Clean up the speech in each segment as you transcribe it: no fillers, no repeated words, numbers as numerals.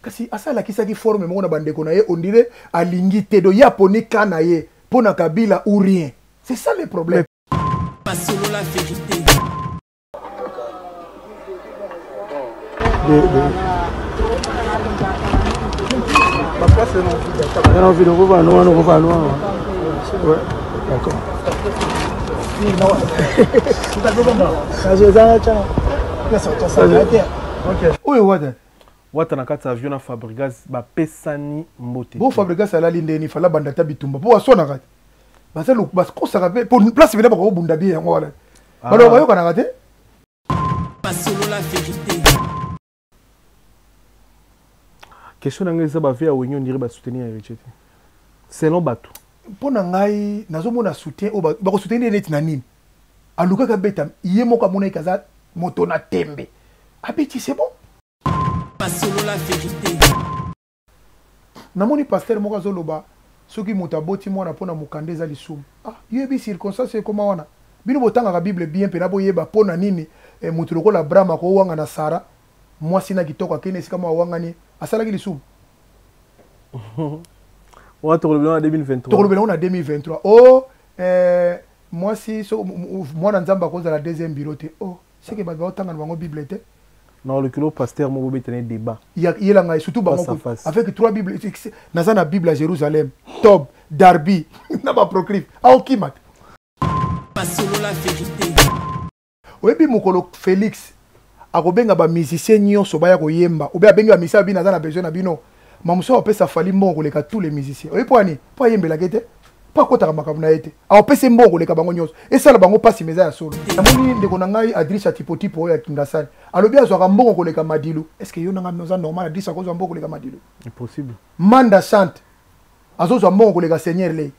Kasi asalakisaki forme moko na bandeko na ye, on dirait alingi te. Donc ye aponi ka na ye mpo na Kabila ou rien. C'est ça le problème. Masolo la vérité. Ouais, d'accord. Oyo wata Wata na kati ya avion na Fabregas bapesani mbote. Bo Fabregas alali ndeni fala banda ta bitumba po aswanaka te. Baza bakosaka mpe po place bina bakobunda bien yango wana. Ah. Baloba bayokanaka te. Masolo la vérité. Question na ngai eza ba vie ya Wenge on dirait ba soutenir Héritier te. Selon bato. Mpo na ngai nazomona soutien oyo bakosoutenir neti na nini? Alukaka beta ye moko amonaki aza moto na tembe. Abeti c'est bon. Masolo la vérité. Namoni pasteur moko azoloba soki moto aboti mwana mpo na mokanda eza lisumu. Ah, yoyebi circonstance ekoma wana. Bino botangaka Bible bien mpe na boyeba mpo na nini eh, moto lokola Abraham akowanga na Sara mwasi na kitoko akende esika moko awangani asalaki lisumu. Wana tokolobela na 2023. Tokolobela na 2023. Oh, eh, mwasi so, mwana Nzambe akozala deuxième bureau te. Oh, c'est que bato baotanga na bango Bible te. Na lokilo pasteur moko beta na débat. Ya yela ngai surtout bango avec trois Bibles naza na Bible à Jérusalem, Tob, Darby na ba proclive. Aokima. Masolo la vérité. Oyebi mokolo Félix akobenga ba musiciens nyonso baya koyemba obe abengi ba musiciens bino aza na besoin na bino mamuso apesa Fally mbongo koleka tous les musiciens. Oyebi po ani? Po ayembelaka te. Po akotaka makambo na ye te. Akopesa mbongo koleka bango nyonso. Esala bango pasi meza ya solo. Namoni ndeko na ngai Adrisha Tipotipo oyo ya Kingasani. Alobi azwaka mbongo koleka Madilu. Est-ce que yo na ngai oza normal Adrisha akozwa mbongo koleka Madilu? Impossible. Manda chante azozwa mbongo koleka Seigneur Ley.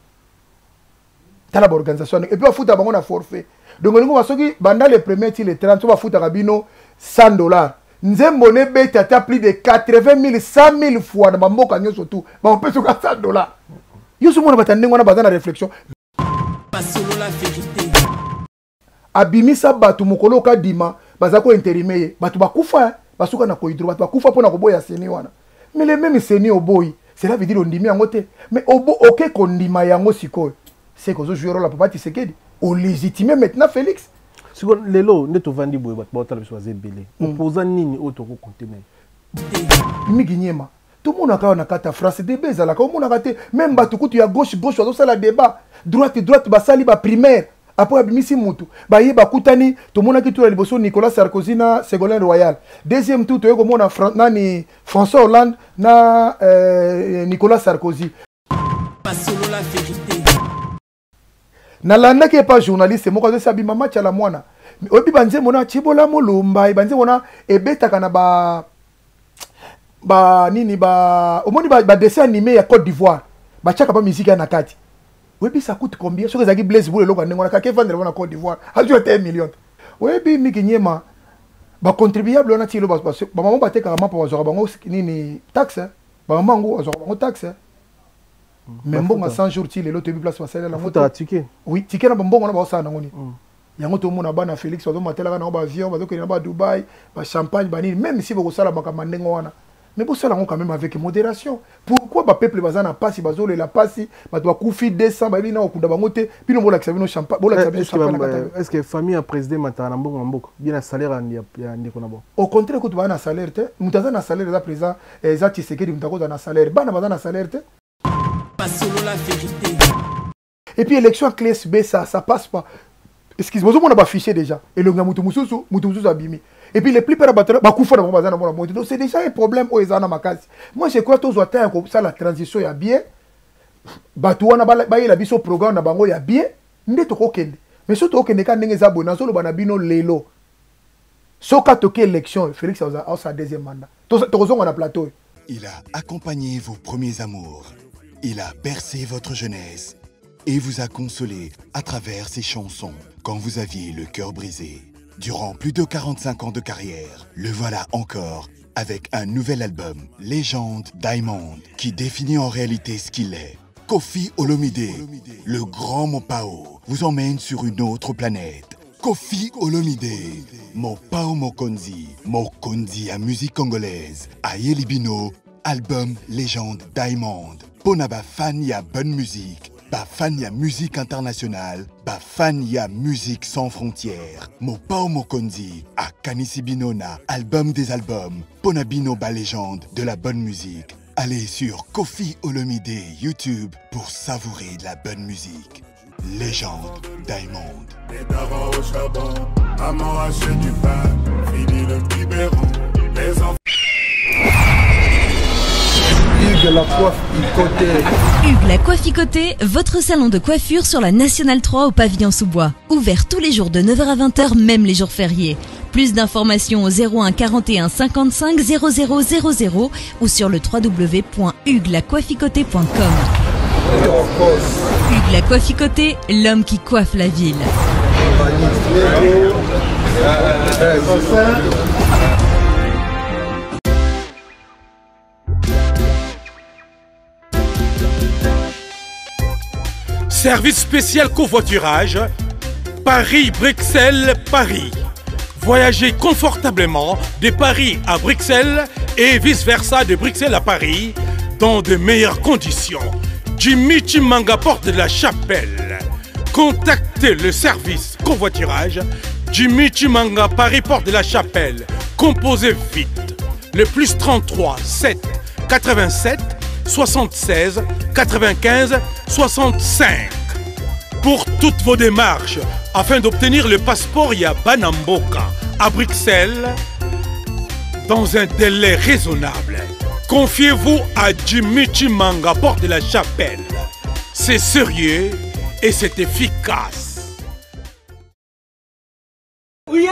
Tala ba organisation et puis bafuta bango na forfait. Donc olingo ba soki banda le premier ti le 30 so bafutaka bino $100. Nzembo ne beta ata plus de 80 000, 100 000 fois na bamboka nyonso tout. Ba pesa ka $100. Yo so mona bata ndenge wana baza na réflexion. Masolo la vérité. Abimisa bato mokolo kadima baza ko intérimer ye. Bato bakufa, basuka na koidro, bato bakufa pona koboya seni wana. Mais le même seni oboyi, cela veut dire ondimi yango te. Mais obo oke kondima yango sikoyo. C'est que ozo jouer rôle ya papa Tshisekedi. O légitimer maintenant Félix. Siko lelo nde tovandi boye bato baotala biso baza ebele. Opposant nini oyo toko compter na ye? Miki Nyema. Tomonaka awa na kati ya France débat ezalaka, omonaka te même bato kutu ya gauche gauche bazosala débat, droite droite basali ba primaire après abimisi mutu baye bakutani. Tomonaki tour ya liboso Nicolas Sarkozy na Ségolène Royal, deuxième tour toye komona nani François Hollande na Nicolas Sarkozy. Masolo la vérité. Nalandaki epa journaliste moko azosala bima match ya la mwana. Oyebi ba nzembo na Tshibola Mulumba, ba nzembo na ebetaka na ba, ba nini ba, omoni ba, ba dessin animé ya Côte d'Ivoire. Ba tiaka ba musique ya na kati. Oyebi ça coûte combien? Soki ezalaki Blaise Bula eloko ya ndenge wana, kaka evandela wana Côte d'Ivoire. Azwi ata 1 million. Oyebi Miki Nyema, ba contribuable wana ti elo ba, ba, ba mama batekaka mapa bazwaka bango nini taxe, hein? Ba mama yango bazwaka bango taxe, hein? Mais mbongo 100 jours ti lelo toyebi place basalela yango te. Bafutaka ticket. Oui, ticket na mbongo na baosala nango nini? Yango tomona bana Félix bazomatelaka nango ba avion, bazokende na ba Dubaï, ba champagne, ba nini, même si bokosala makambo ya ndenge wana. Mais bosala yango quand même avec modération. Pourquoi ba peuple baza na pasi, bazolela pasi, bato bakufi 200, bayebi na kokunda bango te, bino bolakisa bino champagne, bolakisa bino champagne na kati ya Est-ce que famille ya président mataka na mbongo ya mboka, bien na salaire ya ndeko na bango? Au contraire, kutu baza na salaire te. Moto aza na salaire eza président, eza Tshisekedi, moto akozala na salaire. Bana baza na salaire te. Masolo la vérité. Et puis élection clé SB, ça passe pas. Excuse-moi, vous avez fichier déjà. Et le gars, mutu mususu, mutu mususu abimi. Et puis les plus pères batteurs, bah, kufa na bango, baza na mona moto. Donc c'est déjà un problème oyo eza na makasi. Moi je crois tous atteint comme ça la transition ya bien. Bato wana ba yela biso programme na bango ya bien, nde tokokende. Mais surtout okende ka ndenge za boye, nazoloba na bino lelo. Soka toke élection, Félix aza sa deuxième mandat. Tokozonga na plateau. Il a accompagné vos premiers amours. Il a bercé votre jeunesse et vous a consolé à travers ses chansons quand vous aviez le cœur brisé. Durant plus de 45 ans de carrière, le voilà encore avec un nouvel album, Légende Diamond, qui définit en réalité ce qu'il est. Koffi Olomide, le grand Mopao, vous emmène sur une autre planète. Koffi Olomide, Mopao Mokonzi, Mokonzi à musique congolaise, Ayeli Bino, Album Légende Diamond. Pona ba fan ya bonne musique, ba fan ya musique internationale, ba fan ya musique sans frontières. Mopao Mokonzi akanisi bino na album des albums. Pona bino ba légende de la bonne musique. Allez sur Koffi Olomide YouTube pour savourer de la bonne musique. Légende Diamond. Les darons au charbon, maman achète du pain, fini le biberon, les enfants. Hugues la coiffe Icoté. Hugues la coiffe Icoté, votre salon de coiffure sur la Nationale 3 au pavillon sous-bois. Ouvert tous les jours de 9h à 20h, même les jours fériés. Plus d'informations au 01 41 55 00 00 ou sur le www.huguelacoiffeicotée.com. Hugues la coiffe Icoté, l'homme qui coiffe la ville. Service spécial covoiturage, Paris-Bruxelles, Paris. Voyagez confortablement de Paris à Bruxelles et vice-versa de Bruxelles à Paris dans de meilleures conditions. Jimmy Chimanga porte de la Chapelle. Contactez le service covoiturage Jimmy Chimanga Paris porte de la Chapelle. Composez vite le plus 33 7 87 76 95 65. Pour toutes vos démarches afin d'obtenir le passeport ya Banamboka à Bruxelles dans un délai raisonnable. Confiez-vous à Jimmy Chimanga, porte de la Chapelle. C'est sérieux et c'est efficace. Uye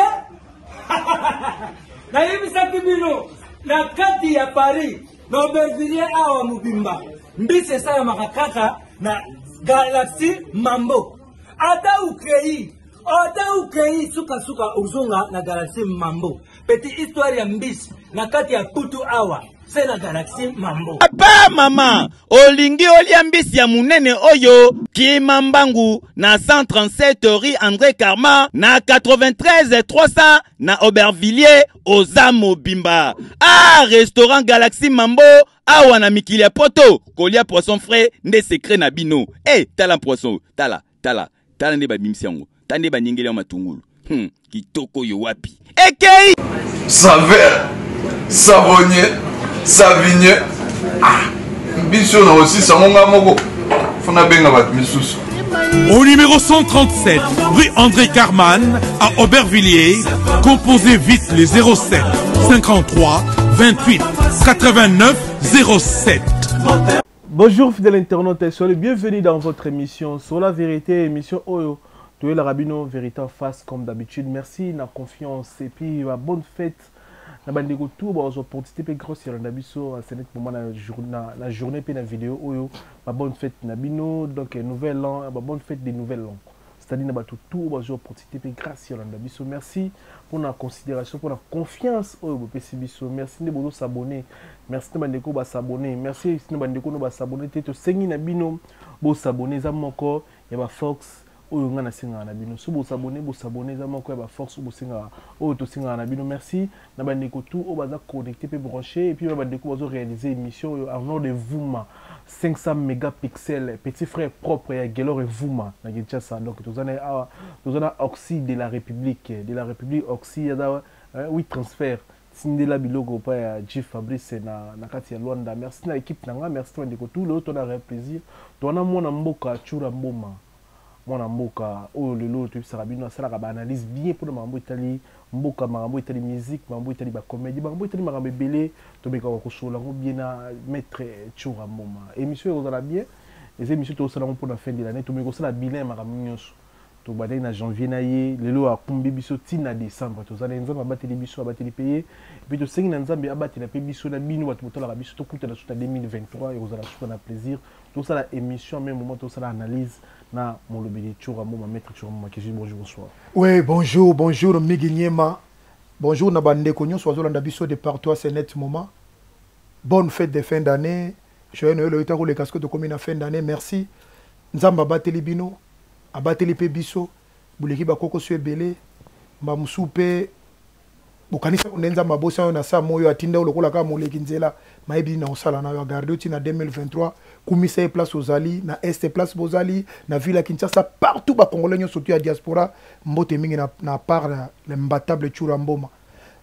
nayebisaki bino na kati ya Paris na Aubervilliers awa mobimba mbisi esalamaka kaka na Galaxy Mambo. Ata ukei ata ukei sukasuka ozonga na Galaxy Mambo. Petit histoire ya mbisi na kati ya putu awa se na Galaxy Mambo. Papa, mama, olingi olia mbisi ya munene oyo kima mbangu na 137 rue André Karma na 93 300 na Aubervilliers oza mobimba. Ah, restaurant Galaxy Mambo awa na mikili ya poto kolia poisson frais nde secret na bino. Eh, tala poisson, tala, tala, tala nde babimisi yango, tala nde baningeli yango matungulu. Kitoko yo wapi? Ekei! Saveur, savonnier, savinier. Ah, biso na aussi sango nga moko. Faut na benga bato misusu. Au numéro 137, rue André Carman, à Aubervilliers, composez vite les 07 53 28 89 07. Bonjour fidèles internautes, soyez les bienvenus dans votre émission sur la vérité, émission Oyo. Toyela Rabino, vérité en face comme d'habitude. Merci na confiance et puis ma bonne fête. Na bandeko tout ba opportunité pe grosse ya biso à ce moment na journée na journée pe na vidéo oyo ma bonne fête na bino donc nouvel an ma bonne fête des nouvel an. C'est-à-dire na bato tout ba opportunité pe grâce ya biso. Merci pour la considération, pour la confiance oyo bo pesi biso. Merci nde bozo s'abonner. Merci na bandeko ba s'abonner. Merci na bandeko no ba s'abonner te to sengi na bino bo s'abonner za moko ya ba Fox oyo nga nasengaka na bino. So bosabone, bosabone, eza moko ya ba force oyo bosengaka, oyo tosengaka na bino. Merci na bandeko tout oyo baza connecté pe branché, et puis na bandeko bazo réaliser émission oyo Arnaud de Vuma 500 mégapixels, petit frère propre ya Gelor et Vuma na Kinshasa. Donc toza na awa, toza na Oxy de la République, de la République Oxy ya da, hein, oui transfert. Tindela biloko pa ya G Fabrice na kati ya Luanda. Merci na équipe na nga, merci na bandeko tout, lelo tona plaisir. Tona mwana mboka Tshura Mboma. Mwana mboka oyo lelo toyebisaka bino asalaka ba analyse bien mpona makambo etali mboka, makambo etali musique, makambo etali ba comédie, makambo etali makambo ebele, tobekaka kosolola yango bien na maître Tshura Mboma. Émission ekozala bien, eza émission tokosala yango mpona fin de l'année, tomeki kosala bilan ya makambo nyonso. Tobandaki na janvier na ye, lelo akumbi biso ti na décembre. Tozala Nzambe abateli biso, abateli pe ye. Et puis tosengi na Nzambe abatela pe biso na bino bato botalaka biso, tokutana suka 2023, ekozala suka na plaisir. Tosala émission même moment, tosala analyse na molobeli Tshura Mboma, maître Tshura Mboma, qui dit bonjour, bonsoir. Oui, bonjour, bonjour Migi Nyema. Bonjour na bandeko nyonso bazolanda biso de partout à ce net moment. Bonne fête de fin d'année. Joyeux Noël oyo tako leka soki tokomi na fin d'année. Merci. Nzambe abateli bino, abateli pe biso, boleki bakoko so ebele, ba mosusu pe Bokanisa nde Nzambe abosa yo na sa moyo, atinda yo lokola kaka moleki nzela. Mayebi na osala na yo, agarde yo ti na 2023. Kumisa ye place ozali, na Est place bozali, na ville ya Kinshasa, partout ba Congolais nyonso tu ya diaspora. Mbote mingi na part na l'imbattable Tshoura Mboma.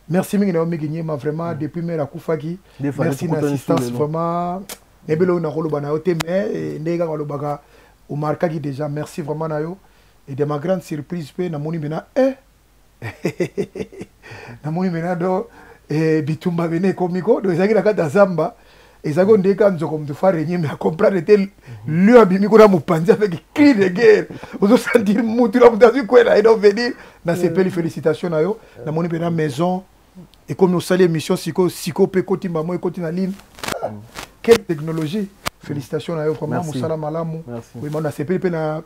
Merci mingi na yo mingi nyema vraiment depuis mère akufaki. Merci na assistance vraiment. Nebelo na koloba na yo te mais eh, ndenge kaka balobaka omarkaki déjà. Merci vraiment na yo. Et de ma grande surprise pe namoni mena eh namoni mena do eh, bitumba bene ekomi ko do ezalaki na kati ya zamba, ezalaki ondenge kaka nzoko moto fa renye, mais acomprendre te lion abimi kuna mopanzi avec cri de guerre, ozosentir mutu na moto azwi kwela ye. Donc venir nasepeli, félicitation na yo. Namoni mpena maison ekomi, osali émission sikoyo sikoyo mpe ekoti mbamo, ekoti na ligne. Ah, quelle technologie! Félicitation na yo vraiment, mosala malamu. Oui, nasepeli mpe na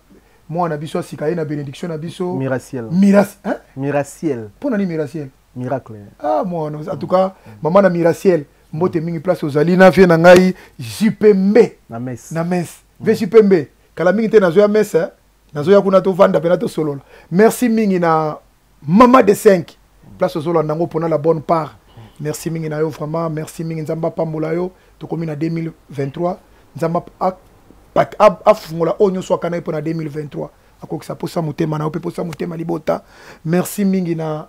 mwana na biso asika ye na bénédiction na biso. Miraciel. Miras, hein? Miraciel. Mpo na nini Miraciel? Miracle. Ah mwana, en tout cas mama na Miraciel, mbote mingi place ozali na vie na ngai JPMB na mes na mes ve JPMB kala mingi te nazoya mes, hein? Nazoya kuna tovanda mpena tosolola. Merci mingi na mama de 5 place ozolanda yango mpona la bonne part. Merci mingi na yo vraiment, merci mingi. Nzambe apambola yo. Tokomi na 2023, Nzambe afungola oyo nyonso akana ye mpo na 2023, akokisa mposa motema na yo mpe mposa motema libota. Merci mingi na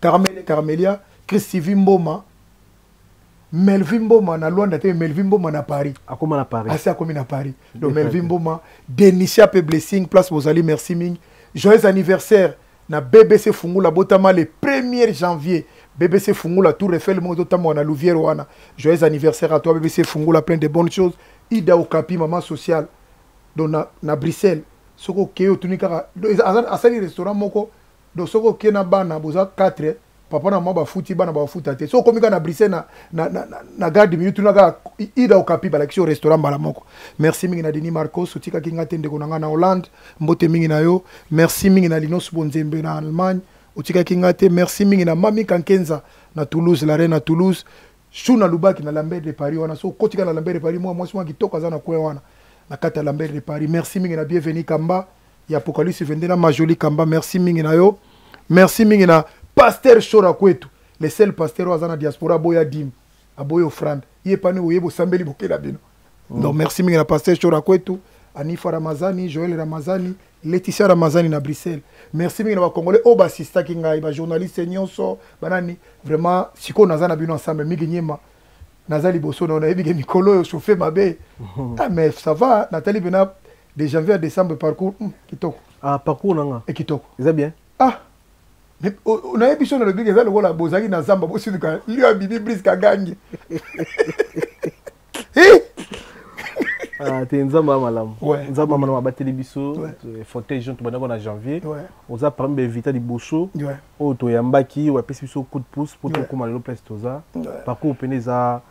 Carmel, Carmelia, Christivi Mboma, Melvin Mboma na Luanda te, Melvin Mboma na Paris. Akoma na Paris. Asi akomi na Paris. Donc Melvin Mboma, Denisia pe Blessing, place bozali, merci mingi. Joyeux anniversaire na BBC Fungula, botama le 1er janvier. BBC Fungula, Tour Eiffel, moto tambo na Louvière wana. Joyeux anniversaire à toi BBC Fungula, plein de bonnes choses. Ida Okapi, maman sociale. Donc na Bruxelles, soko ke otuni kaka asali restaurant moko. Donc soko ke na bana boza 4, papa na mama bafuti, bana bafuta te. So okomi kaka na Bruxelles na gare du Midi, tuna kaka Ida Okapi, balakisi yo restaurant mbala moko. Merci mingi na Denis Marcos, otikaki nga te, ndeko na nga na Hollande, mbote mingi na yo. Merci mingi na Linos Bonzembe na Allemagne, otikaki nga te. Merci mingi na Mami Kankenza na Toulouse, la reine na Toulouse. Chou na Lubaki na Lambert de Paris wana, so okotika na Lambert de Paris, mwa mwasi mwa kitoko aza na coin wana na kati ya Lambert de Paris. Merci mingi na Bienvenue Kamba ya Apocalypse 22 na Majoli Kamba, merci mingi na yo. Merci mingi na Pasteur Shora Kwetu, le seul pasteur oyo aza na diaspora aboya dime, aboya offrande. Ye pani oyeba osambeli bokela bino. Donc merci mingi na Pasteur Shora Kwetu, Anifa Ramazani, Joël Ramazani, Laetitia Ramazani na Bruxelles. Merci mingi na ba Congolais oyo basistaki ngai, ba journaliste nyonso, banani vraiment sikoyo naza na bino ensemble mingi nyema. Naza liboso na nayebi ke mikolo oyo chauffe mabe. Ah mais ça va, natali bena de janvier à décembre parcours kitoko. Ah parcours nanga. Et kitoko. Eza bien. Ah mais nayebi so nalobi ke eza lokola bozalaki na zamba bosiluka lion abimi brise kagangi. Eh! Ah, te Nzambe ya malamu. Ouais. Nzambe ya malamu abateli biso. Ouais. Fauteuil jaune tobandaki na janvier. Ouais. Oza parmi ba invité liboso. Ouais. Oyo toyambaki, oyo apesi biso coup de pouce po Ouais. tokóma lelo place toza. Ouais. Parcours pene eza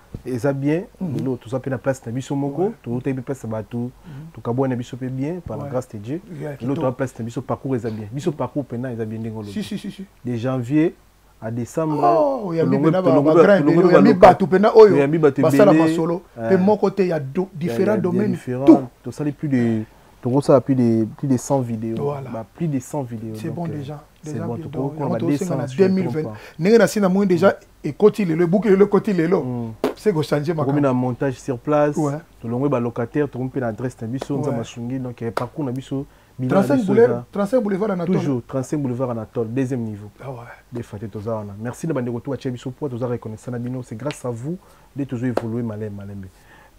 bien. Lelo toza pe na place na biso moko, totali pe place ya bato, tokabwana na biso pe bien par la Ouais. grâce de Dieu. Yeah, Lelo kitoko. toza place na biso, parcours eza bien. Biso parcours pena eza bien ndenge olobi. Si, si, si, si. De janvier à décembre, Oh, oyambi tolongwe- pena tolongwe ba grand tolongwe ebele, oyambi baloka. bato pena oyo Toyambi bato basala ebele. masolo. Ouais. Pe moko te ya différents Il y a domaines, différents. tout. Tosali plus de, tokosala plus de 100 vidéos. Voilà. Bah, plus de 100 vidéos. C'est Donc, bon déjà. c'est Déjà bon, bien. toko- Donc, on yango va tosenga na descendre, si je ne me trompe 2020. pas. Ndenge na si na moni déjà ekoti lelo, ebuki lelo, ekoti lelo. C'est ko changer Tokomi makambo. na montage sur place. Ouais. Tolongwe ba locataire, tokomi pe na adresse na biso, Ouais. Nzambe asungi. Donc, parcours na biso, bilan na 35 biso boulevard, eza 35 boulevard Anatole. Toujours 35 boulevard Anatole, deuxième niveau. Ah ouais. Des fois, toza wana. Merci na bandeko to batia biso po toza reconnaissant na bino, c'est grâce à vous de toujours évoluer malem malem.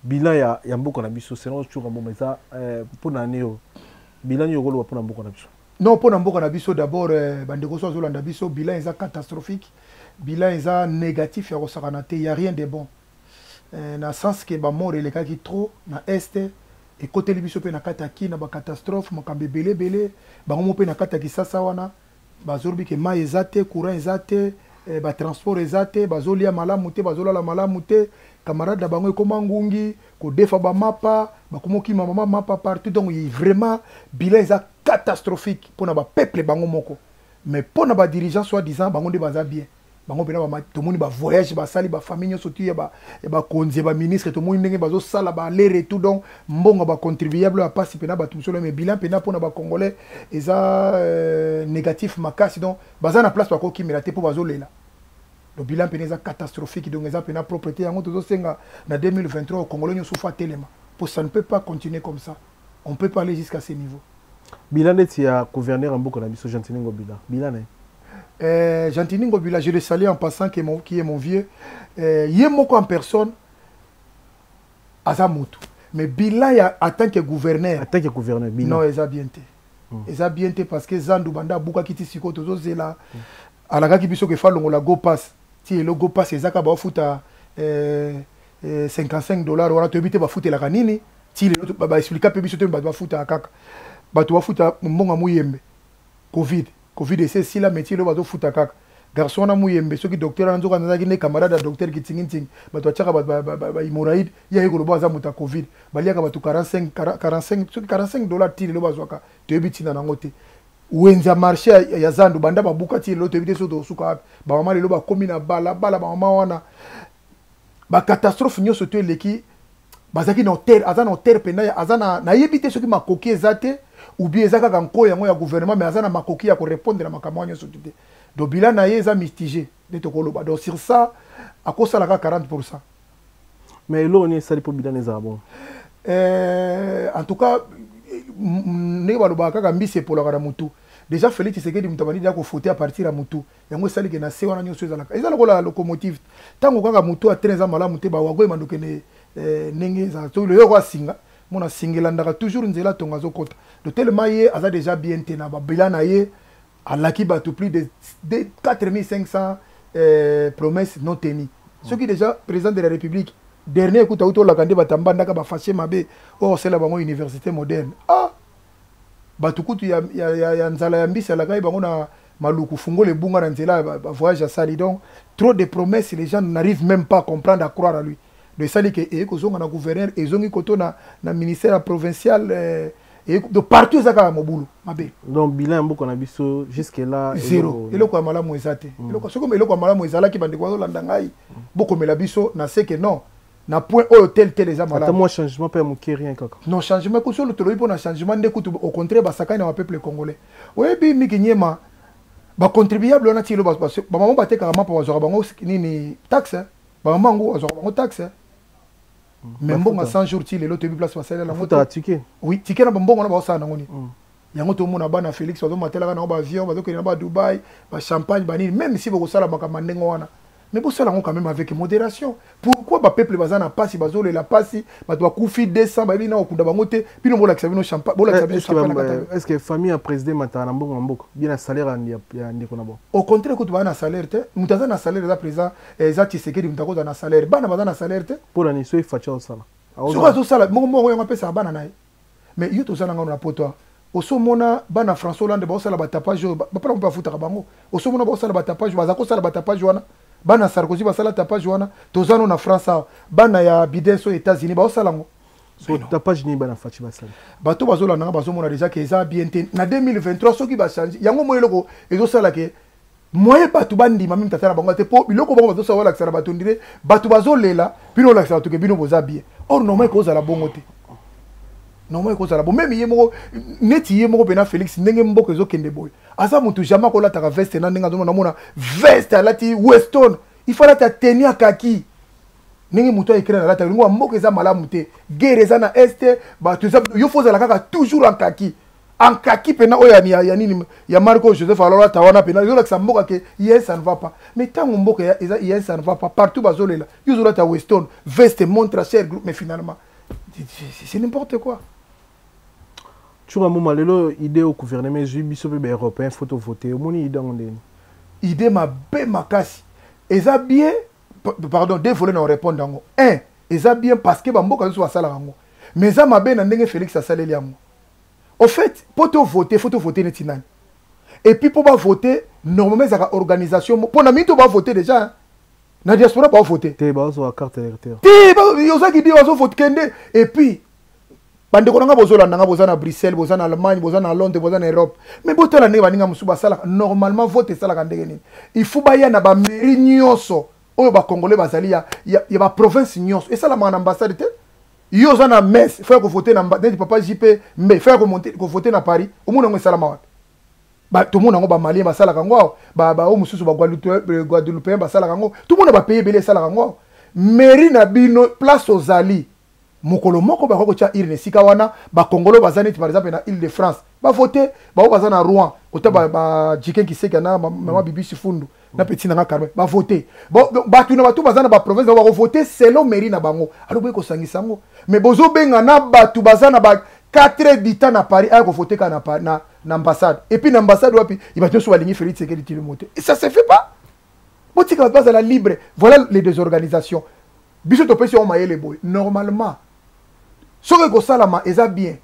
Bilan ya mboka na biso selon Tshoura Mboma eza pona année oyo. Bilan yo koloba pona mboka na biso. Non, pona mboka na biso d'abord bandeko so azolanda biso, bilan eza catastrophique. Bilan eza négatif ya kosakana te, y a rien de bon. Na sens que ba mort elekaki trop na est, ekoteli biso pe na kati ya Kin, na ba catastrophe, makambo ebele ebele, bango mo pe na kati ya Kisasa wana, bazolobi ke mai eza te, courant eza te, ba transport eza te, bazolia malamu te, bazolala malamu te, camarade na bango ekoma ngungi, kodefa ba mapa, bakoma okima mama mapa partout. Donc vraiment bilan eza catastrophique mpona ba peuple bango moko. Mais mpona ba dirigeants soi-disant bango nde baza bien. Bango mpena tomoni ba voyage basali, ba famille nyonso tu ya bakonzi, ya ba ministre, tomoni ndenge bazosala ba aller retour. Donc mbongo ba contribuable ya pasi mpena bato mosusu, mais bilan mpena mpona ba congolais eza négatif makasi. Donc baza na place bakokimela te mpo bazolela. Le bilan mpena eza catastrophique, donc eza mpena propre te. Yango tozosenga na 2023, congolais nyonso faut atelema, po ça ne peut pas continuer comme ça. On peut pas aller jusqu'à ce niveau. Bilan neti ya gouverneur ya mboka na biso, Gentiny Ngobila, bilan na ye? Gentiny Ngobila, je le salue en passant, qui est mon vieux. Ye moko en personne, aza motu. Mais bilan ya en tant que gouverneur. En tant que gouverneur, bilan. Non, eza bien te. Eza bien te parce que zandu banda abukaki ti sikoyo tozozela. Alakaki biso ke fa longola go pass. Ti elo go pass ezaka bafuta 55 $ wana, toyebi te bafutelaka nini. Ti lelo baexplika mpe biso te, bato bafutaka kaka. Bato bafuta mbongo ya Muyembe. Covid, Covid ese esila, mais ti lelo bazofuta kaka. Garçon wana Muyembe, soki docteur wana, nzoka azalaki nde camarade ya docteur Kitingintingi. Bato batiaka bahémorroïdes, ye aye koloba aza moto ya Covid. Baliaka bato 45, 45, soki 45 $, ti lelo bazwaka, toyebi ntina nango te. Wenze ya marché ya zandu, banda babuka ti lelo toyebi te soki tokosuka wapi. Bamama lelo bakomi na balabala, bamama wana, bacatastrophe nyonso to eleki. Bazalaki na hotel, aza na hotel mpena, aza na, nayebi te soki makoki eza te ou bien eza kaka nkoyo yango ya gouvernement, mais aza na makoki ya korépondre na makambo wana nyonso te. Donc bilan na ye eza mitigé nde tokoloba. Donc sur ça, akosala kaka 40. Mais eloko nini esali mpo bilan ezala bon? En tout cas, ndenge balobaka kaka, mbisi epolaka na mutu. Déjà Félix Tshisekedi, moto abandi deja kofaute à partir ya mutu. Yango esalike na se wana nyonso ezalaka, eza lokola locomotive. Ntango kaka mutu ya train eza malamu te, bawagon ebanda okende ndenge ezala. Soki loyoko asinga mona singa, elandaka toujours nzela tongo azokota. Donc tellement ye aza déjà bien te na babilan na ye, alaki bato plus de 4500 promesses non tenues. Soki déjà président de la République dernier ekuta uti olaka nde bato ambandaka bafâché mabe oyo osala bango université moderne. Ah, bato kutu ya nzala ya mbisi, alaka ye bango na maluku, fungola ebunga na nzela ya bavoyage asali. Donc trop de promesses, les gens n'arrivent même pas à comprendre, à croire à lui. Donc esali ke eye kozonga na gouverneur, ezongi koto na ministère ya provincial, donc partout eza kaka mobulu mabe. Donc bilan ya mboka na biso jusque là? Zéro. Eloko ya malamu eza te. Eloko, soki eloko ya malamu ezalaki, bandeko bazolanda ngai, bokomela biso na seke non na point oyo tel tel eza Ata malamu. Mwa changement mpe ya moke, rien kaka. Non, changement kusu oyo tolobi mpona changement nde kutu au contraire basakani na bapeuple congolais. Oyebi Miki Nyema, bacontribuable wana ti lelo, bamama batekaka mapa, bazwaka bango nini, taxe. Bamama yango bazwaka bango taxe, mais mbongo ya 100 jours, ti lelo toyebi place basalela yango te. Bafutaka ticket. Oui, ticket na bambongo wana baosala nango nini? Yango tomona bana Félix bazomatelaka nango baavion, bazokende na badubai, bachampagne, banini. Même si bokosala makambo ya ndenge wana, mais bosala yango quand même avec modération. Pourquoi bapeuple baza na pasi, bazolela pasi, bato bakufi 200, bayebi na kokunda bango te, bino bolakisa bino champagne, bolakisa biso champagne na kati ya- Est ce que famille ya président emataka na mbongo ya mboka bien, na salaire ya ndeko na bango? Au contraire kutu, baza na salaire te. Moto aza na salaire eza président, eza Tshisekedi. Moto akozala na salaire, bana baza na salaire te. Mpo na nini? So efaci azosala? Soki azosala moko moko, yango apesaka bana na ye. Mais yo, toza na ngano na poto awa, osomona bana François Hollande baosala batapage oyo, bapala mpe bafutaka bango. Osomona baosala batapage, baza kosala batapage wana. Bana Sarkozy basala tapage wana. Toza no na France awa, bana ya Biden so États-Unis baosala yango. So tapage nini bana Fatshi basala? Bato bazolanda nga, bazomona déjà ke eza bien te. Na 2023, soki bachange yango, moi eloko ezosala ke moyen bato bandima meme tata na bango te, mpo biloko bango bazosala, balakisa na bato ndire bato bazolela, bino olakisa bato ke bino boza bien. Or normal ekozala bongo te, normal ekozala bo même ye moko, neti ye moko mpena Félix, ndenge mboka ezokende boye, aza motu jamais akolataka veste na ndenge azomona. Mona veste alati Weston, il faut alata tenue ya kaki ndenge moto aécrit na alata lingo. Mboka eza malamu te, guerre eza na Est, bato eza, yo faut ozala kaka toujours en kaki, en kaki mpena oyo ya nini, ya Marco Joseph alolata wana mpena, ezolakisa mboka ke ye ça ne va pas. Mais ntango mboka eza ye ça ne va pas, partout bazolela, yo ozolata Weston, veste, montre cher groupe, mais finalement c'est n'importe quoi. Tshura Mboma, lelo idée au gouvernement ezwi biso mpe baeuropéen faut tovote. Omoni idée yango ndeni? Idée mabe makasi. Eza bien, pardon, deux volets na répondre yango. Un, eza bien parce que bamboka nyonso basalaka yango, mais eza mabe na ndenge Félix asaleli yango. Au fait, mpo tovote, faut tovote neti nani? Et puis mpo bavote, normalement ezalaka organisation mpo na mingi to bavote déjà, hein. Na diaspora bavote. Te, bazozwa carte électeur. Te, ozaki di bazovote, kende. Et puis bandeko na nga bozolanda nga, boza na Bruxelles, boza na Allemagne, boza na Londres, boza na Europe, mais botala ndenge baninga mosusu basalaka. Normalement vote esalaka ndenge nini? Il faut baya na bamairie nyonso oyo bacongolais bazali, ya baprovince nyonso. Esalamaka na ambassade te. Yo oza na Metz, faut ya kovote na neti papa JP, mbe faut ya kovote na Paris. Omona yango esalama wapi? Tomona yango, bamalien basalaka yango awa, baoyo mosusu baguadeloupéen basalaka yango. Tomona bapays ebele esalaka yango awa. Mairie na bino, place ozali, mokolo moko bakoki kotya urne esika wana. Bakongolo baza neti par exemple na Ile de France, bavote. Bao baza na Rouen, kota bajiken Kiseka na mama Bibisi Fundu na petit nanga Carmen, bavote. Bato na bato baza na baprovince bango bakovote selon mairie na bango. Alors boye kosangisa yango, mais bozobenga na bato baza na ba 4 heures du temps na Paris, aya kovote kaka na ambassade. Et puis na ambassade wapi bato nyonso balingi Félix Tshisekedi Tshilombo te? Et ça se fait pas. Botika bato bazala libre. Voilà les désorganisations. Biso topesi yango mayele boye. Normalement soki ekosalama, eza bien,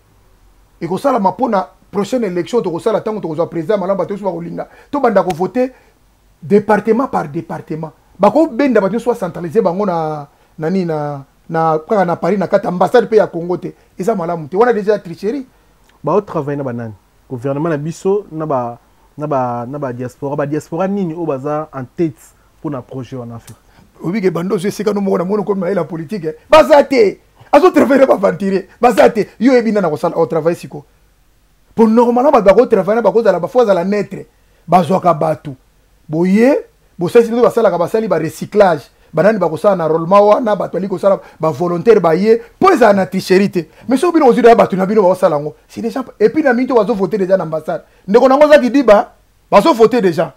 ekosalama mpona prochaine élection tokosala, ntango tokozwa président malamu, bato nyonso bakolinga. Tobanda kovote département par département. Bakobenda bato nyonso, bacentralize bango na nini, na kaka na Paris, na kati ambassade mpe ya Congo te. Eza malamu te, wana déjà tricherie. Baotravaille na banani? Gouvernement na biso na badiaspora? Badiaspora nini oyo baza en tête mpona projet wana en fait? Obike bando ozwi esika no moko na moni okomi mayele ya politike. Baza te, azotravaille na baaventurier, baza te. Yo oyebi nani akosala otravaille siko? Po normalement bato bakotravaille na bakozala, bafo azala neutre. Bazwaka bato boye, bosalisi bino, basalaka, basali barecyclage. Banani bakosala na roulement wana? Bato bali kosala, bavolontaire baye, mpo ezala na tricherie te. Mais soki bino ozwi deya bato na bino baosala yango, c'est déjà. Et puis na mingi to bazovote déjà na ambassade. Ndeko nango oza kidiba, bazovote déjà.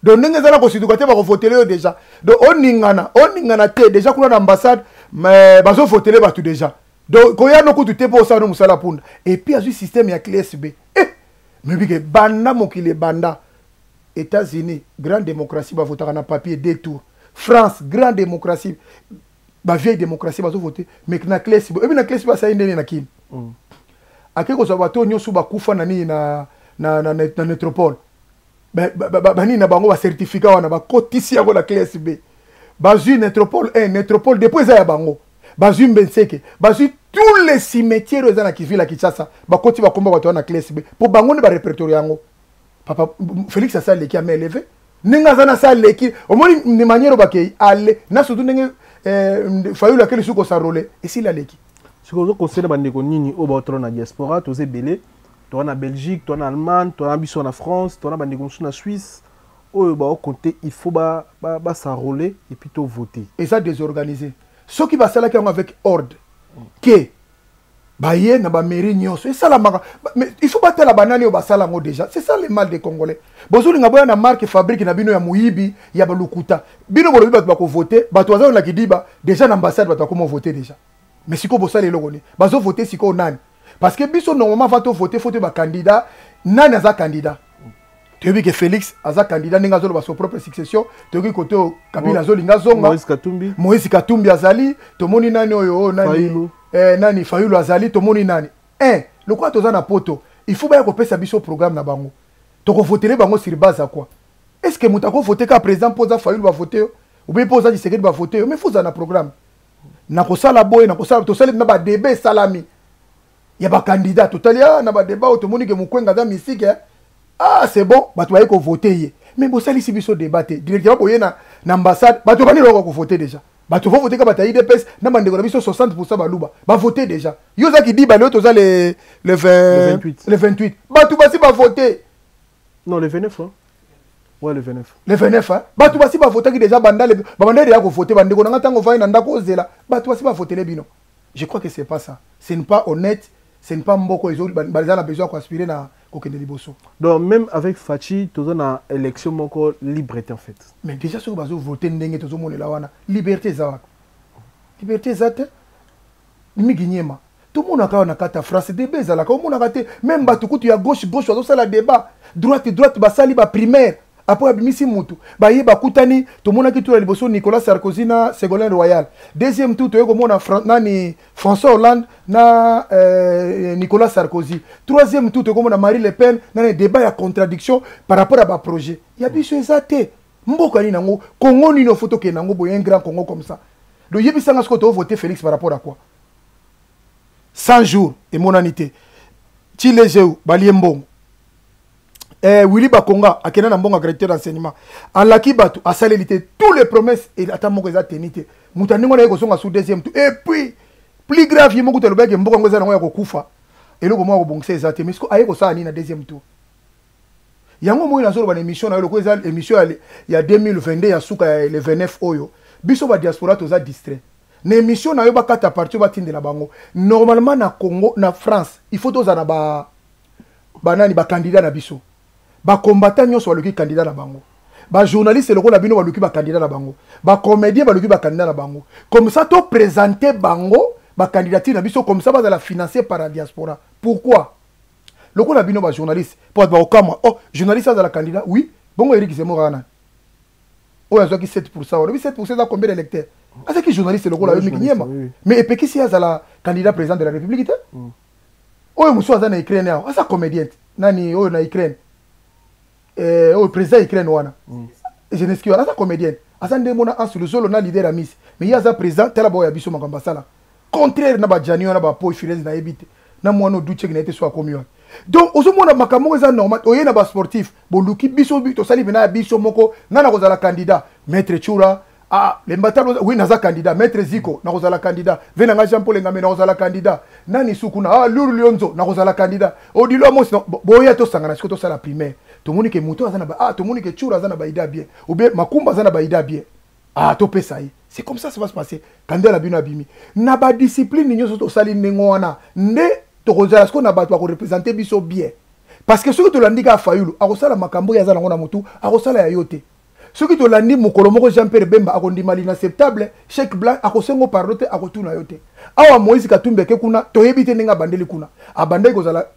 Donc ndenge eza na kosituka te, bakovotele yo déjà. Donc oningana, oningana te, déjà kuna na ambassade, mais bazovotele bato déjà. Donc koya no kutu te mpo osala no mosala punda. Et puis azwi système ya clé USB. Eh, mebike banda mokili ebanda, États-Unis, grande démocratie, bavotaka na papier deux tours. France, grande démocratie, bavieille démocratie, bazovote mais na clé USB. Ebi na clé USB asali ndenge na kini ake kozwa bato nyonso bakufa na nini, na métropole, banini na bango, bacertificat wana bakotisi yango na clé USB. Bazwi nétropole 1, nétropole depuis eza ya bango. Bazwi Mbenseke, bazwi tous les cimetières oyo eza na ville ya Kinshasa, bakoti bakomba bato wana na clé USB, mpo bango nde barépertoire yango. Papa Félix asa aleki ame élevé ndenge aza na sa aleki. Omoni de manière oyo bakei ale na surtout ndenge Fayulu akeli suki kosarole, esili aleki. Sikoyo ozoconseille bandeko nini oyo baotala na diaspora? Toza ebele, toza na Belgique, toza na Allemagne, toza na biso na France, toza na bandeko mosusu na Suisse oyo baokonte. Il faut bas'enrôler et puis tovoter. Eza désorganisé. Soki basalaki yango avec ordre ke baye na bamairie nyonso esalamaka, mais il faut batala banani oyo basala yango déjà. C'est ça le mal des Congolais. Bozolinga boya na marque fabrique na bino ya moyibi, ya balukuta. Bino bolobi bato bakovote, bato baza na kidiba déjà na ambassade, bato bakoma vote déjà. Mais sikoyo bosala eloko nini? Bazovote sikoyo nani? Parce que biso normalement va tovote, faut te bacandidat. Nani aza candidat? Toyebi ke Félix aza candidat, ndenge azoloba son propre succession. Toyoki kote oyo Kabila azolinga azonga. Moïse Katumbi. Moïse Katumbi azali. Tomoni nani oyo nani? Fayulu. Nani, Fayulu azali. Tomoni nani un lokola toza na poto, il faut baya kopesa biso programme na bango, tokovotele bango sur base ya quoi? Est ce que moto akovote kaka président mpo oza Fayulu bavote yo, ou bien mpo oza Tshisekedi bavote yo? Mais faut ozala na programme. Nakosala boye, nakosala. Tosali na badébat, esalami ya bacandidat. Totali na badébat oyo, tomoni ke Mokwenga aza mystique, eh? Ah, c'est bon, bato baye kovote ye. Mais bosalisi biso débat te. Directement boye na ambassade, bato bani lokoka kovote déjà. Bato vovote ka bato ya UDPS na bandeko na biso 60 baluba bavote déjà. Yo oza kidiba, lelo toza le 20, 28. Le 28, bato basi bavote. Non, le 29, hein? Ouais, le 29. Le 29, hein? Bato basi bavotaki déjà, banda babanda deya kovote. Bandeko na nga, ntango ovandi na ndako ozela, bato basi bavotele bino. Je crois que c'est pas ça, ce n'est pas honnête, ce n'est pas mboko baza na besoin ya koaspire na kokende liboso. Donc même avec Fatshi, toza na élection moko libre te en fait. Mais déjà soki bazovote ndenge tozomonela wana, liberté eza wapi? Liberté eza te. Mingi nyema tomonaka awa na kati ya France, débat ezalaka, omonaka te. Même bato kutu ya gauche gauche bazosala débat, droite droite basali baprimaire, après abimisi mutu, baye bakutani. Tomonaki tour ya liboso Nicolas Sarkozy na Ségolène Royal. Deuxième tour toye komona nani, François Hollande na Nicolas Sarkozy. Troisième tour toye komona Marie Le Pen na débat ya contradiction par rapport à baprojet ya biso. Eza te mboka nini yango, Congo nini ofo tokende yango boye, un grand Congo comme ça? Donc yebisanga sikoyo, tovote Félix par rapport à quoi? 100 jours emonani te. Tshilejelu balie mbongo. Willy Bakonga akenda na mbongo ya gratuité d'enseignement, alaki bato, asaleli te. Tous les promesses ata moko eza teni te. Moto andenge wana ye kozonga sur deuxième tour. Et puis plus grave, ye moko alobaki mboka yango eza nango ya kokufa, eloko moko akobongisa eza te. Mais siko aye kosala nini na deuxième tour? Yango moi nazoloba na émission na yo, lokola eza émission ya 2022 ya suka ya le 29 oyo, biso badiaspora toza distrait na émission na yo. Bakata parti oyo batindela bango normalement na Congo, na France, il faut tozala na ba banani, bacandidat na biso. Bacombattant nyonso baluki candidat na bango, bajournaliste lokola bino baluki bacandidat na bango, bacomédien baluki bacandidat na bango. Comme ça toprésente bango bacandidature na biso, comme ça bazala financé par la diaspora. Pourquoi? Lokola bino bajournaliste, mpo bato bakokamwa: oh, journaliste azala candidat? Oui. Bongo Eric Zemmour wana oyo azwaki 7%, olobi 7% eza combien d'électeurs? Azalaki journaliste lokola yo, Miki Nyema, mais epekisi ye azala candidat président de la République te. Oyo mosusu aza na Ukraine awa, aza comédien, nani oyo na Ukraine, oyo président Ukraine wana, Zelensky wana, aza comédien, aza nde mona Anse Luzolo na leader ya misi, mais ye aza président. Tala baoyo ya biso, makambo asala contraire na bajani wana, bapo Filese nayebi te, na mwana oducheki na ye te so akomi wana. Donc ozomona makambo moko eza normal. Oye na basportif, boluki biso, tosali mpena ya biso moko. Ngai nakozala candidat, maître Chura, ah, lembatalo, oui, naza candidat. Maître Ziko, nakozala candidat. Ve na ngai Jean Paul Engame, nakozala candidat. Nani sukuna, ah, Luru Lionzo, nakozala candidat. Odilo Amosi, boya tosangana sikoyo, tosala primaire. Tomoni ke moto aza na ah, tomoni ke Chura aza na baida bien, ou bien Makumba aza na baida bien, ah, topesa ye. C'est comme ça ça va se passer. Candidat na bino abimi na badiscipline nyonso, tosali ndenge wana nde tokozala sikoyo na bato bakorepresente biso bien. Parce que soki tolandi kaka Fayulu, akosala makambo oyo aza nango na motu, akosala ya yo te. Soki tolandi mokolo moko Jean Pierre Bemba, akondima l'inacceptable, chèque blanc, akosengo pardon te, akotuna yo te. Awa Moïse Katumbi ake kuna, toyebi te ndenge abandeli kuna. Abandaki kozala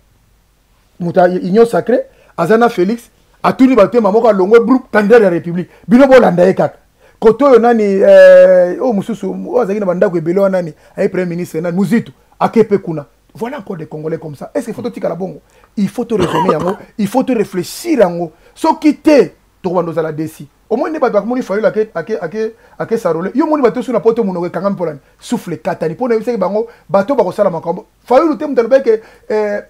moto ya Union sacré, aza na Félix, atuni bato te, moko alongwe bru candidat ya République. Bino bolanda ye kaka kote oyo. Nani oyo mosusu oyo azalaki na bandako ebele wana, nani aye premier ministre, nani, Muzitu, ake mpe kuna. Voilà encore des Congolais comme ça. Est ce que faut totikala bongo? Il faut to raisonner yango, il faut to réfléchir yango. Soki te, tokobanda ozala desi. Omoni nde bato bakomoni Fayulu ake, ake, ake, ake sarole. Yo omoni bato so na poto, monoko ekangami mpo nani? Souffle ekatani. Mpo nayebisaki bango, bato bakosala makambo. Fayulu te moto alobaki ke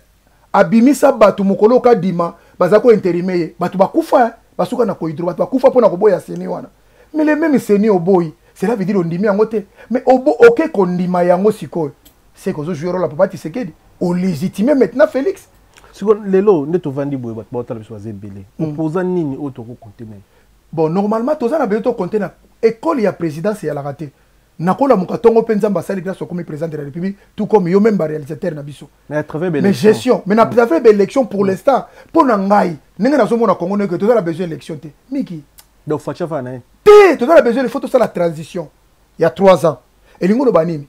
abimisa bato mokolo okadima baza kointerime ye. Bato bakufa, eh, basuka na koidro, bato bakufa mpo na koboya CENI wana. Mais le même CENI oboyi, cela veut dire ondimi yango te. Mais obo oke kondima yango sikoyo, c'est que ozojouer rôle ya papa Tshisekedi, olégitime maintenant Félix. Siko lelo nde tovandi boye, bato baotala biso baza ebele. Oposa nini oyo tokokonte na ye? Bon, normalement toza na besoin tokonte na école ya présidence. Eyalaka te nakolamuka ntongo mpe Nzambe asali grâce, okomi président de la République, tout comme yo même baréalisateur na biso. Mais à travers mais gestion, mais na travers baélection, pour l'instant, mpo na ngai, ndenge nazomona Congo ndenge toza na besoin élection te, Miki. Donc Fatshi afa na ye? Te, toza na besoin, il faut tosala transition ya 3 ans. Elingi oloba nini?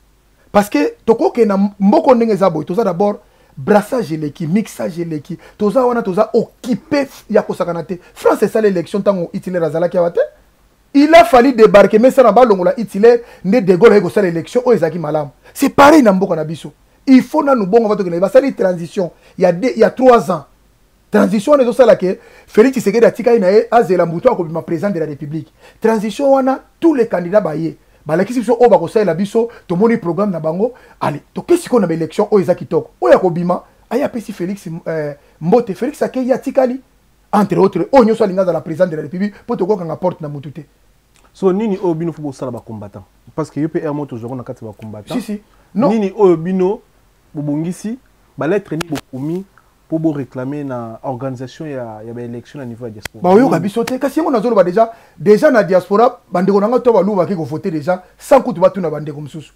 Parce que tokokende na mboko ndenge eza boye, toza d'abord brassage eleki, mixage eleki, toza wana, toza occupé ya kosakana te. France esala élection ntango Hitler azalaki awa te. Il a fallu débarquer mesana, balongola Hitler nde de Gaulle aye kosala élection oyo ezalaki malamu. C'est pareil na mboka na biso. Il faut nanu bongo va tokende, basali transition ya 3 ans. Transition wana ezosala ke Félix Tshisekedi atikali na ye, azela moto akobima président de la République. Transition wana, tous les candidats baye, balakisi biso oyo bakosalela biso, tomoni programme na bango. Ale, toke sikoyo na baélection oyo eza kitoko. Oyo akobima aye, apesi Félix mbote. Félix akei, atikali entre autres oyo nyonso alingi azala président de la République, mpo tokokanga porte na motu te. So nini oyo bino fo bosala bacombattant? Parce que yo mpe aire mo tozwako na kati ya bacombattant. Si, si. Non. Nini oyo bino bobongisi, balettre nini bokomi mpo boréclame na organisation ya baélection na niveau ya diaspora? Baoyoka biso te. Kasi yango nazoloba déjà na diaspora, bandeko na nga to baluba bake kovote déjà sans kutu batuna. Bandeko mosusu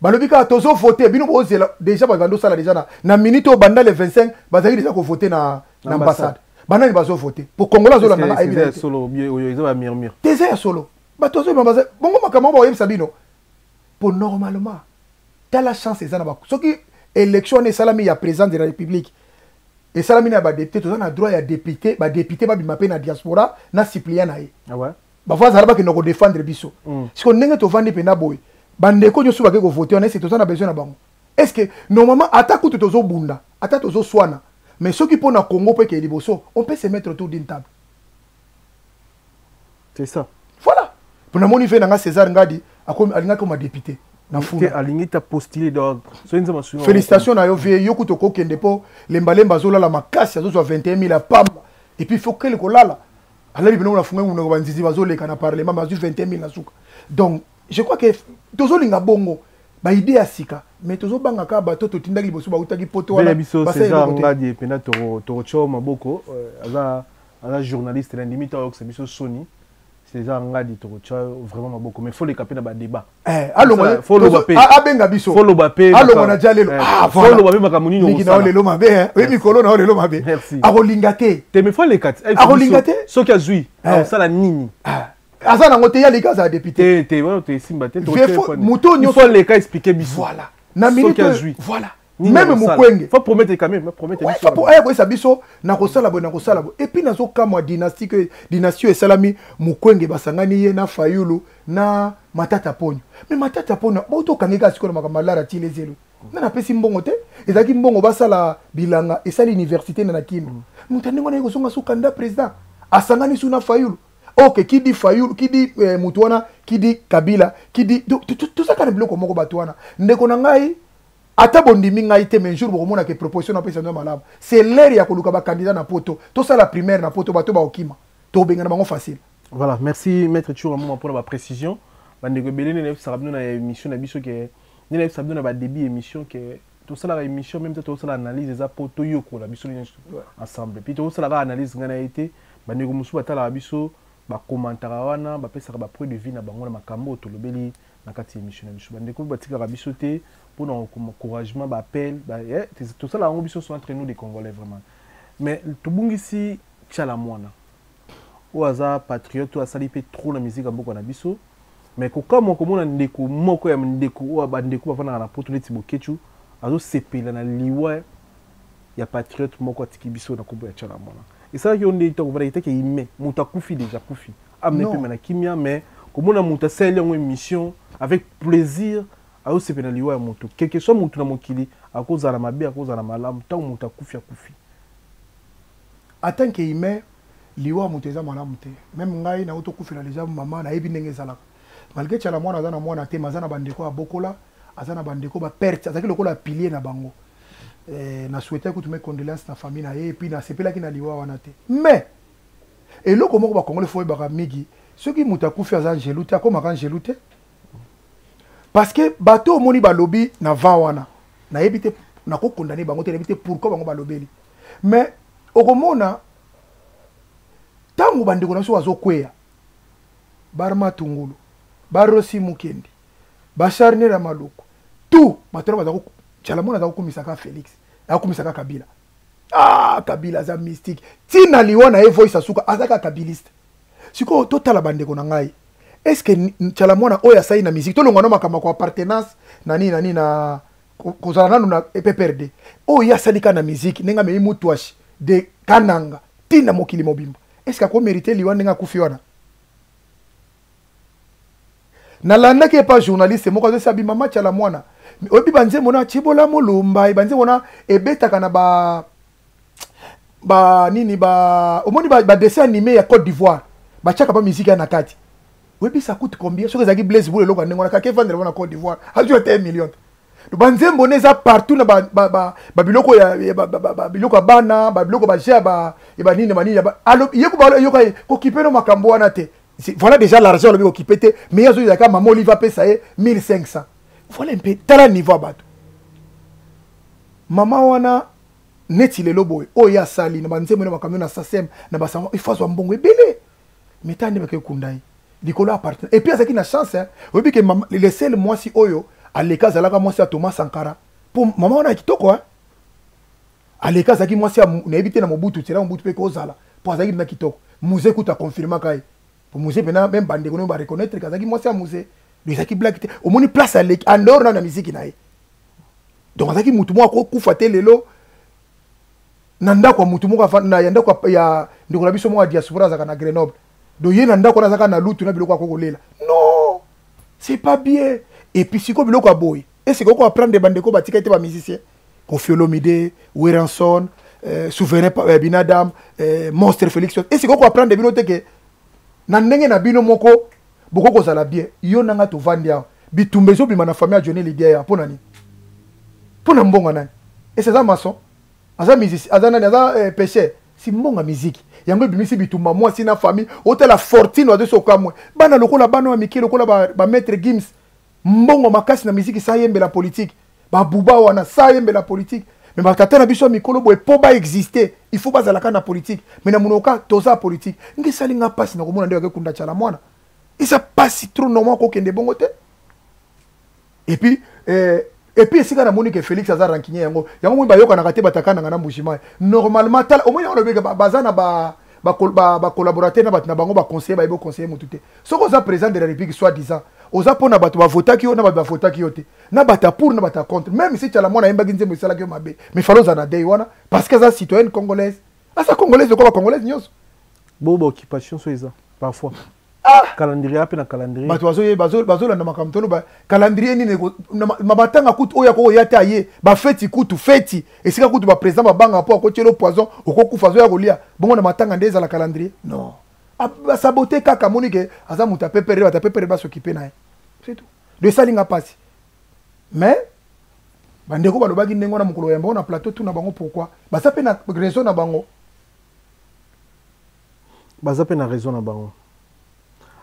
balobi kaka tozovote, bino bozela déjà. Bato bandosala déjà na minute oyo, banda le 25 bazalaki déjà kovote na ambassade. Banani bazovote po Congolais azolanda nga, ayebi na ye te. Solo oyo eza bamurmure? Te, eza ya solo. Bato azoyeba baza bongo makambo yango bakoyebisa bino. Po normalement, tala chance eza na ba, soki élection wana esalami ya président de la République, esalami na ya badéputé, toza na droit ya député, badéputé babima mpe na diaspora na suppléant na ye. Ah ouais? Bavo azala bakenda kodéfendre biso. Siko ndenge tovandi mpena boye, bandeko nyonso bake kovote wana, ese toza na besoin na bango? Est ce que normalement, ata kutu tozobunda, ata tozoswana, mais soki mpo na Congo mpo ekeye liboso, on peut se mettre autour d'une table. C'est ça. Voilà, mpo namoni ve nanga César Ngadi alingaki koma député na te Funa. Alingi ta postuler, donc soki Nzambe asungi. Félicitation na yo vie. Yo kutu okokende mpo lembalemba azolala makasi, azozwa 21 000 ya pamba, et puis faut kele kolala, alali bino na fungai monoko, banzizi bazoleka na parlement, bazwi 21 000 na suka. Donc je crois que tozolinga bongo baide ya sika, mais tozobanga kaka bato totindaki liboso, bautaki poto wana wana biso basali César eloko te. Ngadi mpena tokotya maboko, aza Aza journaliste na ndimi te ayokisa biso soni. César Ngadi tokotya vraiment maboko mais faut leka mpe na badébat. Eh, alongwa abenga biso. Faut loba mpe. Alongwa na dia lelo. Eh, ah, faut loba mpe makambo nini. Mingi na yo lelo mabe, eh. Oye mikolo na yo lelo mabe. Akolinga te. Te, mais faut leka te. Akolinga te. Soki azwi, akosala nini? Ah. Aza nango te, ye aleka azala député. Te te, wana te, esimba te. Moto nyonso faut leka expliquer biso. Voilà, na minute, voilà. Même Mukwenge faut promettre quand même, promettre. Ouais, faut aya koyesa biso nakosala boye, nakosala boye. Et puis nazokamwa dynastie que dynastie oyo esalami, Mukwenge basangani ye na Fayulu na Matata Ponyo. Mais Matata Ponyo botokangi kaka sikoyo na makambo alara ti lezelo nga napesi mbongo te, ezalaki mbongo basala bilanga, esali université na Kindu. Moto ya ndenge wana ye kozonga su candidat président, asangani su na Fayulu. Ok, qui dit Fayulu, qui dit moto wana, qui dit Kabila, qui dit tozaka na biloko moko. Bato wana, ndeko na ngai, ata bondimi ngai te, mais jour bokomona ke proposition napesa nzo malamu, c'est l'heure ya koluka bacandidat na poto, tosala primaire na poto, bato baokima, tobengana bango facile. Voilà, merci maître Tshoura Mboma mpona baprécision. Bandeko ebele, nde nayebisaka bino na émission na biso ke, nde nayebisaka bino na badébut émission ke tosalaka émission, même te tosala analyse, eza mpo toyokola biso nyonso ensemble. Puis tokosalaka analyse ngai na ye te, bandeko mosusu batalaka biso, bakomantaka wana, bapesaka bapoint de vue na bango na makambo oyo tolobeli na kati ya émission na biso. Bandeko mpe batikaka biso te mpona encouragement, baappel, tosala yango biso nyonso entre nous des Congolais vraiment. Mais tobungisi Tshala Mwana oyo aza patriote, oyo asali mpe trop na musique ya mboka na biso. Mais kokamwa komona ndeko moko ya ndeko oyo, bandeko bavandaka na poto neti Bokechu, azosepela na liwa ya patriote moko atiki biso na nkombo ya Tshala Mwana. Esalaki yo ndenge ntango ovandaki teke ime moto akufi déjà, akufi amne pema na kimia, mais komona moto asaleli yango émission avec plaisir, azosepela na liwa ya moto, quelque soit moto na mokili, akozala mabe, akozala malamu, ntango moto akufi, akufi. En tant que humain, liwa ya moto eza malamu te. Même ngai nauti okufela deja mama, nayebi ndenge ezalaka. Malgré Tshala Mwana aza na mwana te, mais aza na bandeko ya bokola, aza na bandeko baperte, azalaki lokola pilier na bango. Na souhaité kutu mes condoléances na famille na ye, et puis nasepelaki na liwa wana te. Mais eloko moko bakongole fo oyebaka mingi, soki moto akufi, aza angelu te, akomaka angelu te. Parce que bato omoni balobi na vent wana, nayebi te, nakokondane bango te, nayebi te pourquoi bango balobeli. Mais okomona ntango bandeko na biso bazokweya, barma tungulu, barosi mukendi, bacharnier ya Maluku, tout bato wana baza. Tshala Mwana aza kokumisaka Félix, akokumisaka Kabila. Ah, Kabila aza mystique ntina liwa na ye, voice asuka aza kaka kabiliste. Sikoyo totala bandeko na ngai, est ce que Tshala Mwana oyo asali na musique, tolongwa na makambo ya koappartenance na nini na nini, na kozala nanu na PPRD, oyo ye asali kaka na musique, ndenge amemi mutwashi de Kananga ntina mokili mobimba, est ce que akomérite liwa ndenge akufi wana? Nalandaki epa journaliste moko azosala bimama Tshala Mwana, oyebi banzembo na Cibola Molumba, banzembo na ebetaka na ba nini, ba omoni ba dessin animé ya Côte d'Ivoire, batiaka ba musique ya na kati. Oyebi ça coûte combien? Soki ezalaki Blaise Bula, eloko ya ndenge wana kaka evandela na Côte d'Ivoire, azwi ata 1 million te. Banzembo ne eza partout na babiloko ya biloko ya bana, babiloko baje ya banini banini. Ye yoka kokipe no makambo wana te. Voilà déjà l'argent, alobi kokipe te, mais ye azoyelaka mama Olive apesa ye 1500. Voilà mpe tala niveau ya bato. Mama wana neti lelo boye, oyo ye asali na banzembo na makambo na sasem na basango, il faut azwa mbongo ebele. Mais tala nde bakei kunda ye likolo ya partenaire. Et puis azalaki na chance, oyebi ke le seul mwasi oyo aleka azalaka mwasi ya Thomas Sankara, mpo mama wana ya kitoko, hein? Aleka azalaki mwasi ya, nayebi te, na Mobutu, tiela Mobutu mpe kozala, mpo azalaki mpenza kitoko. Mzee kutu akonfirmaka ye, po Mzee mpena même bandeko no bareconnaître ke azalaki mwasi ya Mzee. Donc ezalaki blague te. Omoni place aleki en dehors na miziki na ye, donc azalaki mutu moko akokufa te lelo na ndako ya mutu moko na ya ndako ya ndeko na biso moko ya diaspora, azalaka na Grenoble. Donc ye na ndako wana azalaka na lutu na biloko, akokolela. Non, c'est pas bien. Et puis sikoyo biloko ya boye eseke oko apprendre bandeko batika ete bamusicien Koffi Olomide, Werrason, Souverain, Binadam, Monstre Félix, eseke oko apprendre bino te ke na ndenge na bino moko boko kozala bien. Yo nanga tovandi awa, bitumba ezobima na famille ya Johnny Lidia ya mpo na nini? Mpo na mbongo nani? Ese aza maçon, aza musicien, aza nani, aza pêcheur? Si mbongo ya miziki yango ebimisi bitumba mwasi na famille. Otala fortune wazo okamwe bana lokola bana ya mike, lokola bamaître Gims, mbongo makasi na miziki, sa yembela politique, babuba wana sa yembela politique. Mais batata na biso ya mikolo boye, mpo baexiste, il faut bazalaka na politique. Mais na monoko kaka toza politique. Nge esali nga mpasi na komona nde bakekunda Tshala Mwana. Eza mpasi trop. Normal kokende bongo te. Et puis esika namoni ke Félix aza rancunier, yango moi bayokanaka te, batakananga na Mbujimayi. Normalement, tala, omoni yango lobeke baza na bacollaborateur na bato na bango, baconseiller, bayebi oconseiller motu te. Soki oza président de la République, soit disant oza mpona bato bavotaki yo na bato bavotaki yo te, na bato ya pour, na bato ya contre. Même si Tshala Mwana ayembaki nzembo esalaki yo mabe, mais fallait ozala na deuil wana, parce que aza citoyenne congolaise, aza congolaise lokola bacongolaise nyonso. Bo baoccupation so eza parfois calendrier ape na calendrier. Bato bazolanda makambo tono calendrier nini matanga kutu oyo akokoya te, aye bafeti kutu, feti esika kutu baprésident babanga mpo akotiela poison, okokufa, azoya kolia bongo na matanga nde ezala calendrier. Non, basabote kaka. Amoni ke aza moto apepere, bato apepere basokipe na ye, c'est tout. De esalinga mpasi, mais bandeko balobaki ndenge wana mokolo ya bango na plateau. Tuna bango pourquoi baza mpe na raison na bango. Baza mpe na raison na bango.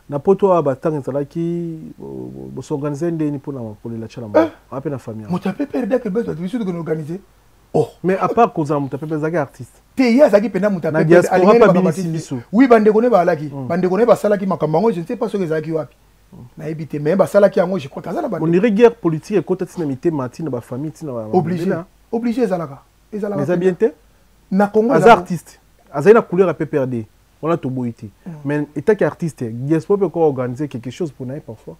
Na poto awa batanga ezalaki bosorganize ndeni mpona kolela Tshala Mwana awa mpe na famille? Moto apepere deke beto biso tokende organise. Oh, mais à part kozala moto apepe, azalaki artiste. Te, ye azalaki mpenza moto. Na diaspora mpe abinisi biso. Oui, bandeko ne bazalaki, bandeko ne basalaki makambo yango. Je ne sais pas soki ezalaki wapi, nayebi te, mais basalaki yango. Je crois que aza na On dirait guerre politique ekota ntina mitema, ntina bafamille, ntina Obligé, obligé, ezalaka, ezalaka. Eza bien te. Na Congo. Aza artiste, azali na couleur ya PPRD wana, toboyi te, mais etaki artiste, diaspora mpe ko organiser quelque chose pour na ye parfois.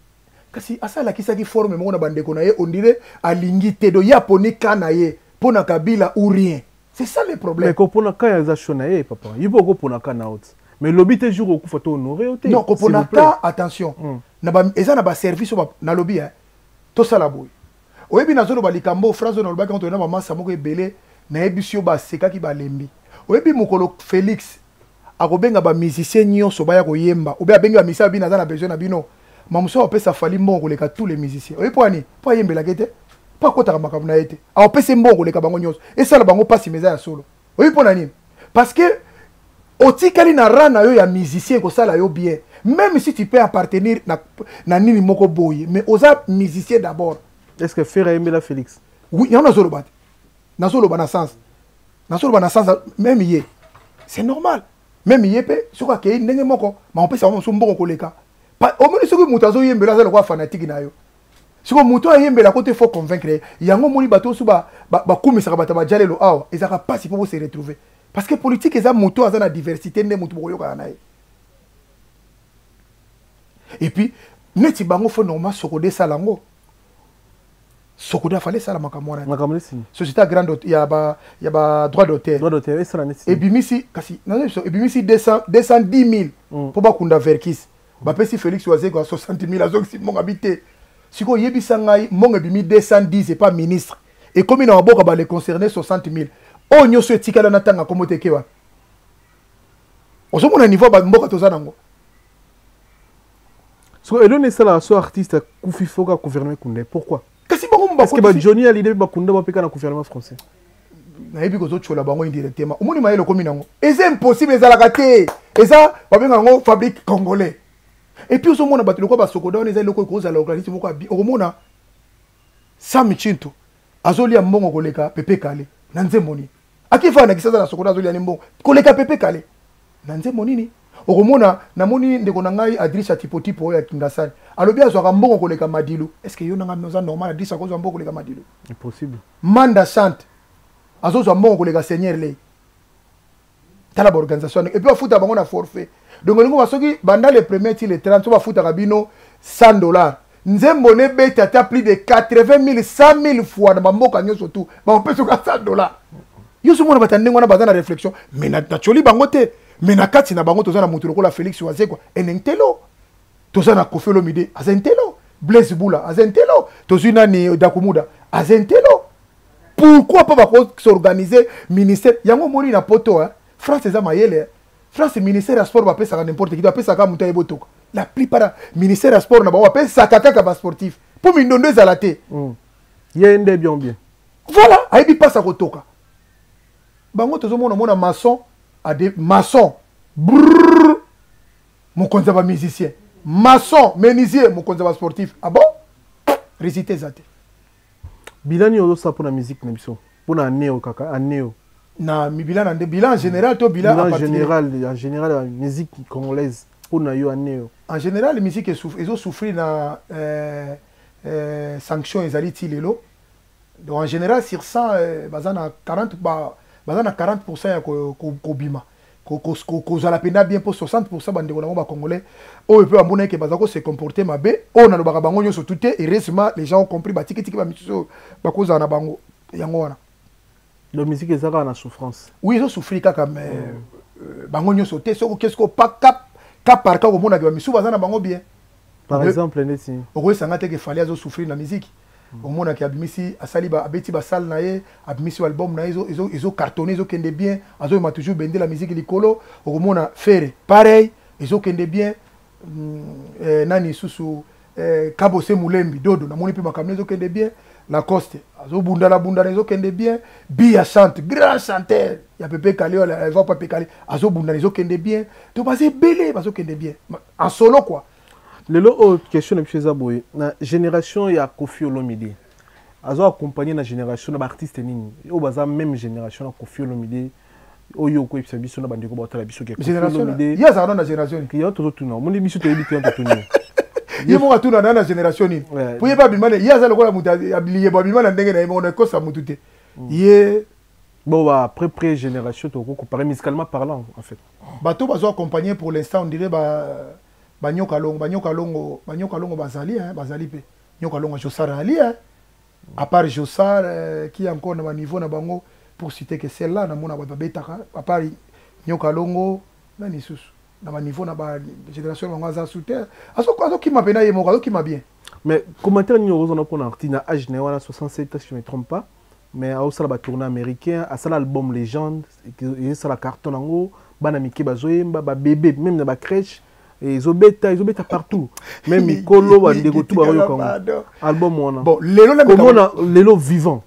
Kasi asalakisaki forme moko na bandeko na ye, on dirait alingi te. Do ye aponi ka na ye mpo na Kabila ou rien, c'est ça le problème. Mais kopona ka eza choix na ye, papa. Ye mpe okopona ka na yo te, mais lobi te jour okufa to honore yo te. Non, kopona ka, attention, na ba, eza na baservice oyo nalobi tosala boye. Oyebi, nazoloba likambo, phrase oyo nalobaki yango, toyena bamasa moko ebele, nayebisi yo, basekaki, balembi. Oyebi, mokolo Félix akobenga bamusicien nyonso baya koyemba, obe abengi bamusicien, abi naza na besoin na bino, mamosu apesa Fally mbongo koleka tous les musiciens. Oyebi mpo ani? Mpo ayembelaki te, mpo akotaka makambo na ye te, akopesa mbongo koleka bango nyonso. Esala bango mpasi, mais eza ya solo. Oyebi mpo na nini? Parce que otikali na rang na yo ya musicien, ekosala yo bien, même si tu peux appartenir na nini moko boye, mais oza musicien d'abord. Est ce que Ferre ayembela Félix? Oui, yango nazoloba te. Nazoloba na sens même ye, c'est normal, même ye mpe soki akei ndenge moko, makopesa bango mosusu mbongo koleka. Omoni, soki moto azoyembela, aza lokola fanatique na yo. Sikoyo moto ayembela ko te, faut convaincre ye. Yango omoni bato oso bakumisaka bato ya bajalelo awa, ezalaka mpasi mpo bose retrouver, parce que politique eza moto aza na diversité nde moto bokoyokana na ye. Et puis neti bango, faut normal Socoda esala yango. Socoda afale esala makambo wana. Makambo neti? Société ya grande ya ba droit d'auteur. Droit d'auteur esala neti? Ebimisi, kasi nazo ebimisi 210 000 mpo bakunda Verckys. Bapesi Félix Wazekwa 60 000, azongisi mbongo abi te. Sikoyo oyebisa ngai, mbongo ebimi 210 epa ministre, ekomi na maboka bale concerné 60 000, oyo nyonso etikala na ntanga kombo te, eke wapi? Ozomona niveau ya bamboka toza nango. So eloni esalaka so artiste akufi, foka gouvernement ekunda ye, pourquoi? Kasi bango Parce que bajohnny Hallyday mpe bakunda bapeka na gouvernement français. Nayebi kozotyola bango indirectement. Omoni mayele okomi nango, eza impossible, ezalaka te. Eza babenga yango fabrique congolais. Et puis ozomona bato lokola baSocoda wana, eza eloko ekozala organisme moko. Okomona Sam Chinto azolia mbongo koleka Pepe Kale na nzembo nini? Akifaa na kisasa na SOCODA, azolia ni mbongo koleka Pepe Kale na nzembo nini? Okomona, namoni ndeko na ngai Adrisa Tipotipo oyo ya Kingasani, alobi azwaka mbongo koleka Madilu. Est ce que yo nanga oza normal? Adrisa akozwa mbongo koleka Madilu? Impossible. Manda Chante azozwa mbongo koleka Seigneur Ley. Tala baorganisation wana. Et puis bafuta bango na forfait. Donc olingo ba soki banda le premier ti le 30, so bafutaka bino 100 $, nzembo nebeti ata plus de 80 000, 100 000 fois na bamboka nyonso tu, bakopesa 100 $. Yo ozomona bato ya ndenge wana baza na réflexion, mais natioli bango te. Mais na kati na bango toza na moto lokola Félix Wazekwa, ene ntelo. Toza na Koffi Olomide, aza ntelo. Blaise Bula aza ntelo. Tozwi nani, Dakumuda aza ntelo. Pourquoi mpo bakos'organiser ministère yango? Omoni na poto, hein? France eza mayele, hein? France, ministère ya sport bapesaka n'importe qui, bapesaka moto ayeba otoka. La plupart ya ministère ya sport na bango, bapesaka kaka basportif mpo mindondo ezala te. Ye nde bien bien. Voilà, ayebi mpasi akotoka bango. Tozomona mona maçon ade maçon brrr, mokonzi ya bamusicien, maçon menuisier, mokonzi ya basportif. Ah bon, résultat eza te. Bilan nini ozosala mpona musique na biso? Mpona année oyo kaka, année oyo. Na bilan na nde, bilan en général to bilan en général, en général ya musique congolaise, mpona yo, année oyo? En général, musique ezosouffrir na sanction ezali ti lelo. Donc en général, sur 100, baza na 40, baza na 40 ya kobima, kozala mpenza bien, mpo 60 bandeko nango bacongolais oyo mpe bamona eke baza kose comporter mabe. Oyo nalobaka bango nyonso tu te. Heureusement, les gens ont compris, batikitiki bamisusu oyo bakozala na bango yango wana. Donc musique eza kaka na souffrance? Oui, ezosouffrir kaka, mais bango nyonso te. Soki okeski opa cas par cas, okomonaka bamisusu baza na bango bien. Par exemple neti? Okoyesanga te ke Fally azosouffrir na musique. Omonaki abimisi, asali, abeti basale na ye, abimisi album na ye, ezocartonne, ezokende bien, azoyema toujours bendela musique likolo. Okomona Ferre pareil, ezokende bien. Nani lisusu? Kabose Mulembi Dodo, namoni mpe makambo ezokende bien. Lacoste azobundana bundana, ezokende bien. Bia chante, grand chanteur ya Pepe Kale, eva Pepe Kale, azobundana, ezokende bien. To baza ebele, bazokende bien en solo quoi. Lelo oyo, question na biso eza boye: na génération ya Koffi Olomide, azo accompagner na génération na baartiste nini oyo baza même génération na Koffi Olomide, oyo okoyebisa biso na bandeko baotala biso ke? Ye azala na génération nini? Yo tozotuna, omoni, biso toyebi te, totuni. Ye moko atuna na génération nini, po ye mpe abima. Ye aza lokola moto liyebo, abima na ndenge na ye moko, na ekosa motu te ye. Bon, après près génération toko comparer musicalement parlant en fait. Bato bazo accompagner pour l'instant, on dirait ba Banyoka Longo, Banyoka Longo, Banyoka Longo bazali, hein, bazali mpe Nyoka Longo, Josar ali, hein. À part Josar, qui encore na baniveau na bango, pour citer que celle-là, namona bato babetaka à part Nyoka Longo, nani lisusu na baniveau na bagénération bango aza sous terre, azokima mpena ye moko, azokima bien. Mais commentaire nini okozana mpona artiste na âge na ye wana, 67 ans si je me trompe pas, mais aosala batournée américain, asala album Légende, ezosala carton yango, bana mike bazoyemba, babebe même na bacrèche ezobeta, ezobeta partout, même mikolo, bandeko tu baoyoka yango, album wana? Bon, lelo komona lelo vivant,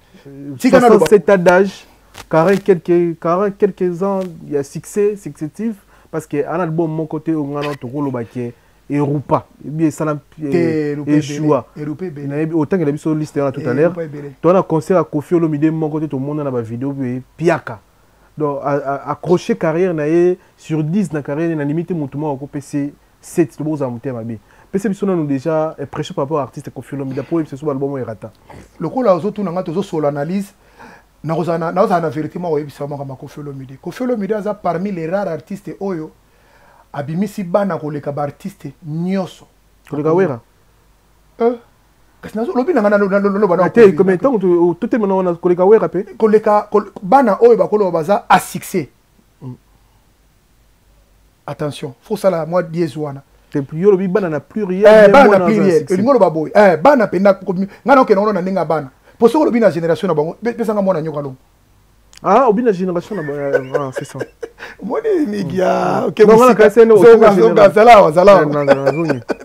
67 ans d'âge, 40 quelques, 40 quelques ans ya succès successif, parce que un album moko te oyo ngana tokolobaki erupa ebi esala échoua. Nayebi otangela biso liste wana tout à l'heure. Toza na concert ya Koffi Olomide moko te tomona na bavideo boye piaka. Donc accroché carrière na ye sur 10, na carrière na limite motu moko akopesa 7, tobokozala motema mabe. Pesa biso nanu déjà impression par rapport à artiste Koffi Olomide, po oyebisa so baalbum oyo erata. Lokola ozotuna nga, tozosola analyse, nakozala na vérité moko oyebisa makambo ya Koffi Olomide. Koffi Olomide aza parmi les rares artistes oyo abimisi bana koleka baartiste nyonso. Koleka Wera? Kasi lobi na nga, naloba. Te, ntango totemana wana, koleka Wera mpe? Koleka bana oyo bakoloba baza a succès. Attention, faut sala mwa dièse wana. Yo lobi bana na pluriel. Bana na pluriel elingi oloba boye, bana mpenza ngai naokende ngo na ndenge ya bana, po soki olobi na génération na bango, pesanga mwana Nyoka Longo. Ah, obi na génération na, ah, c'est ça. Omoni mingi ya zala awa, zala awa.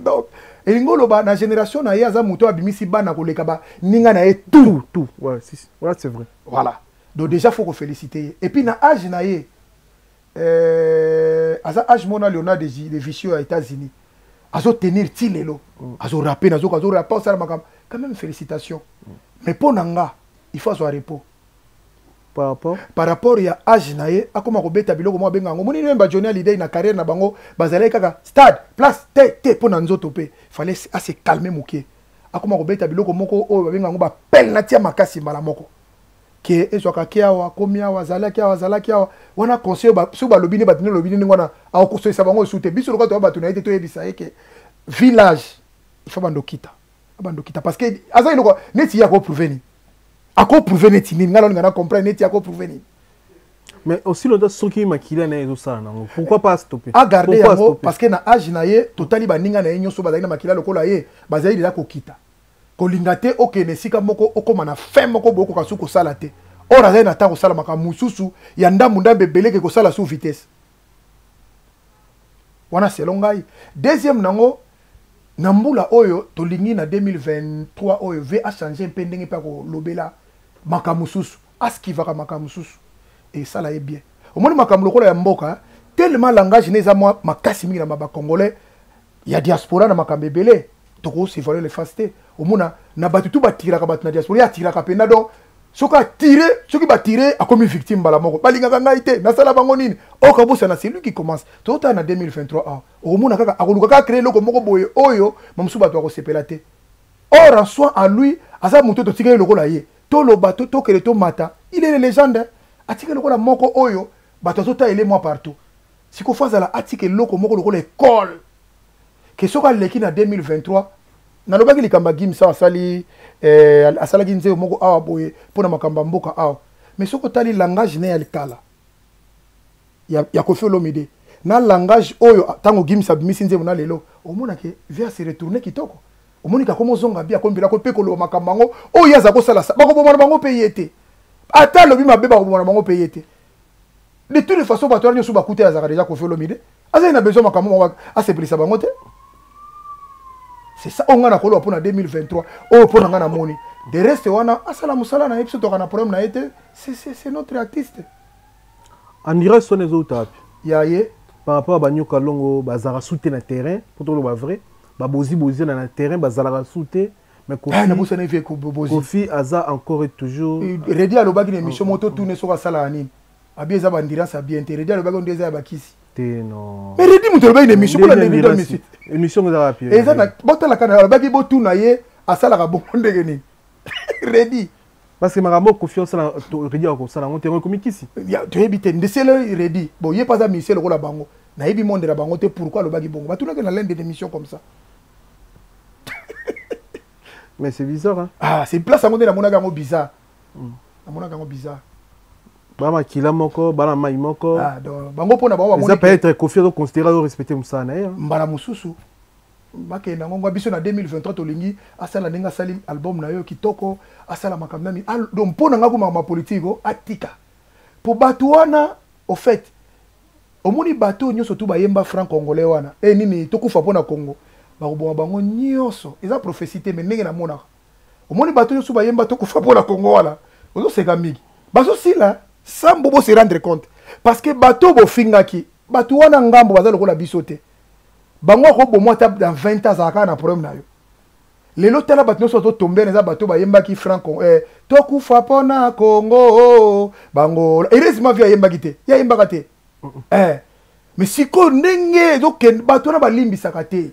Donc elingi oloba na génération na ye, aza moto abimisi bana koleka baninga na ye tout. Tout, ouais, ouais, c'est vrai. Voilà, donc déjà faut koféliciter ye. Et puis na âge na ye, aza âge mona Léonard de Vinci ya États-Unis, azotenir ti lelo, azorape, nazoka azorape, osala makambo quand même, félicitation. Mais mpo na nga, il faut azwa repos. Par rapport? Par rapport ya âge na ye, akoma kobeta biloko moko abenga yango, moni nini, ba Johnny Hallyday, na carrière na bango bazalaki kaka stade place te te. Mpo na nzoto mpe, fallait ase calmer moke, akoma kobeta biloko moko oyo babenga yango bapele na tia makasi mbala moko ke ezwaka ke awa, akomi awa, azalaki awa, azalaki awa wana. Conseil, soki balobi nde bato nde lobi ndenge wana, akokosoyisa bango esu te. Biso lokola toya bato na ye te, toyebisa ye ke village, il faut bandokita, bandokita, parce que aza eloko neti ye akoprouve nini, akoprouve neti nini? Ngai nalinga na comprendre neti akoprouve nini. Mais aussi longtemps soki makila na ye ezosala nango, pourquoi pas stopper? Agarde yango, parce que na âge na ye, totali baninga na ye nyonso bazali na makila lokola ye, bazali deja kokita. Kolinga te okende esika moko, okóma na fin moko boye, okoka su kosala te. Or azali na ntango kosala makambo mosusu ya ndambu ndambu ebeleke kosala sous vitesse wana, selon ngai. Deuxième nango, na mbula oyo tolingi, na 2023 oyo, ve achange mpe ndenge mpe akolobela makambo mosusu, askivaka makambo mosusu, esala ye bien. Omoni makambo lokola ya mboka, tellement langage ne eza mwa makasi mingi na bacongolais ya diaspora, na makambo ebele tokosevoile le face te. Omona na bato tu batiraka bato na diaspora, ye atiraka mpena donc. Soki atire, soki batire, akomi victime mbala moko. Balingaka ngai te, nasala bango nini? Okabosana, c'est lui qui commence. Totala na 2023 awa, okomona kaka akoluka kaka créer eloko moko boye oyo mosusu bato bakosepela te. Or en soi, en lui, aza moto totikali lokola ye. Toloba, tokende tomata, il est le légende. Atikali lokola moko oyo bato azotala mwa partout. Sikoyo fo azala atika eloko moko lokola école ke soki aleki na 2023. Nalobaki likambo ya Gimsa, asali asalaki nzembo moko awa boye mpona makambo ya mboka awa, mais soki otali langage ne ya likala ya Koffi Olomide na langage oyo ntango Gims abimisi nzembo na lelo, omonake vie ase retourne kitoko. Omoni ka komozonga bi akombela ko mpe koloba makambo yango oyo ye aza kosala, bakoboma na bango mpe ye te. Ata alobi mabe, bakoboma na bango mpe ye te. De toutes les façons, bato wana nyonso bakuta azalaka déjà Koffi Olomide, azali na besoin makambo moko asepelisa bango te. C'est ça oyo ngai nakoloba mpona 2023 oyo mpo na ngai namoni. De reste wana asala mosala na ye, biso toka na problème na ye te, c'est notre artiste. Endurance wana ezouta wapi? Ya ye. Par rapport à banyoka longo, bazalaka su te na terrain. Mpo toloba vrai, babozi na terrain bazalaka su te, mais Kofi, vie Bozi. Kofi aza encore et toujours. Redi alobaki na émission moko, totune soki asalaka nini, abi eza baendurance ya bien te. Redi alobaki nde eza ya bakisi. Te, non. Mais Redi moto alobaki na émission, mpona Redi émission. Émission eza wapi? Eza na botalaka na alobaki botuna ye asalaka bongo ndenge nini, Redi. Parce que makambo Kofi osala, Redi akosala yango te, yango ekomi kisi. Toyebi te ndesele Redi. Bon, ye mpe aza musicien lokola bango, nayebi monde na bango te. Pourquoi alobaki bongo? Batunaki na l'un des émissions comme ça. Mais c'est bizarre, hein? Ah, c'est place yango nde namonaki yango bizarre. Namonaki yango bizarre. Bamakila moko, bana mai moko. Ah, donc bango mpona bango. Eza peut-être Kofi azoconsidérer, azorespecte mosala na ye. Mbala mosusu bakende yango ngwa. Biso na 2023 tolingi asala ndenge asali album na yo kitoko, asala makambo nami. Donc mpo na nga, komaka mapolitike o atika po bato wana. Au fait, omoni bato oyo nyonso tu bayemba franc congolais wana e nini, tokufa mpo na Congo, bakoboma bango nyonso. Eza prophétie te, mais ndenge namonaka, omoni bato nyonso bayemba tokufa mpo na Congo wana, ozoseka mingi, bazosila sambo. Bose rendre compte, parce que bato bofingaki, bato wana ngambo baza lokola biso te. Bango akobomwa ata dans 20 ans, azalaka kaka na problème na yo. Lelo tala bato nyonso bazotombela, eza bato bayembaki franc tokufa mpo na Congo. Bango heureusement vi ayembaki te, ye ayembaka te. Mais sikoyo ndenge ezokende, bato wana balimbisaka te.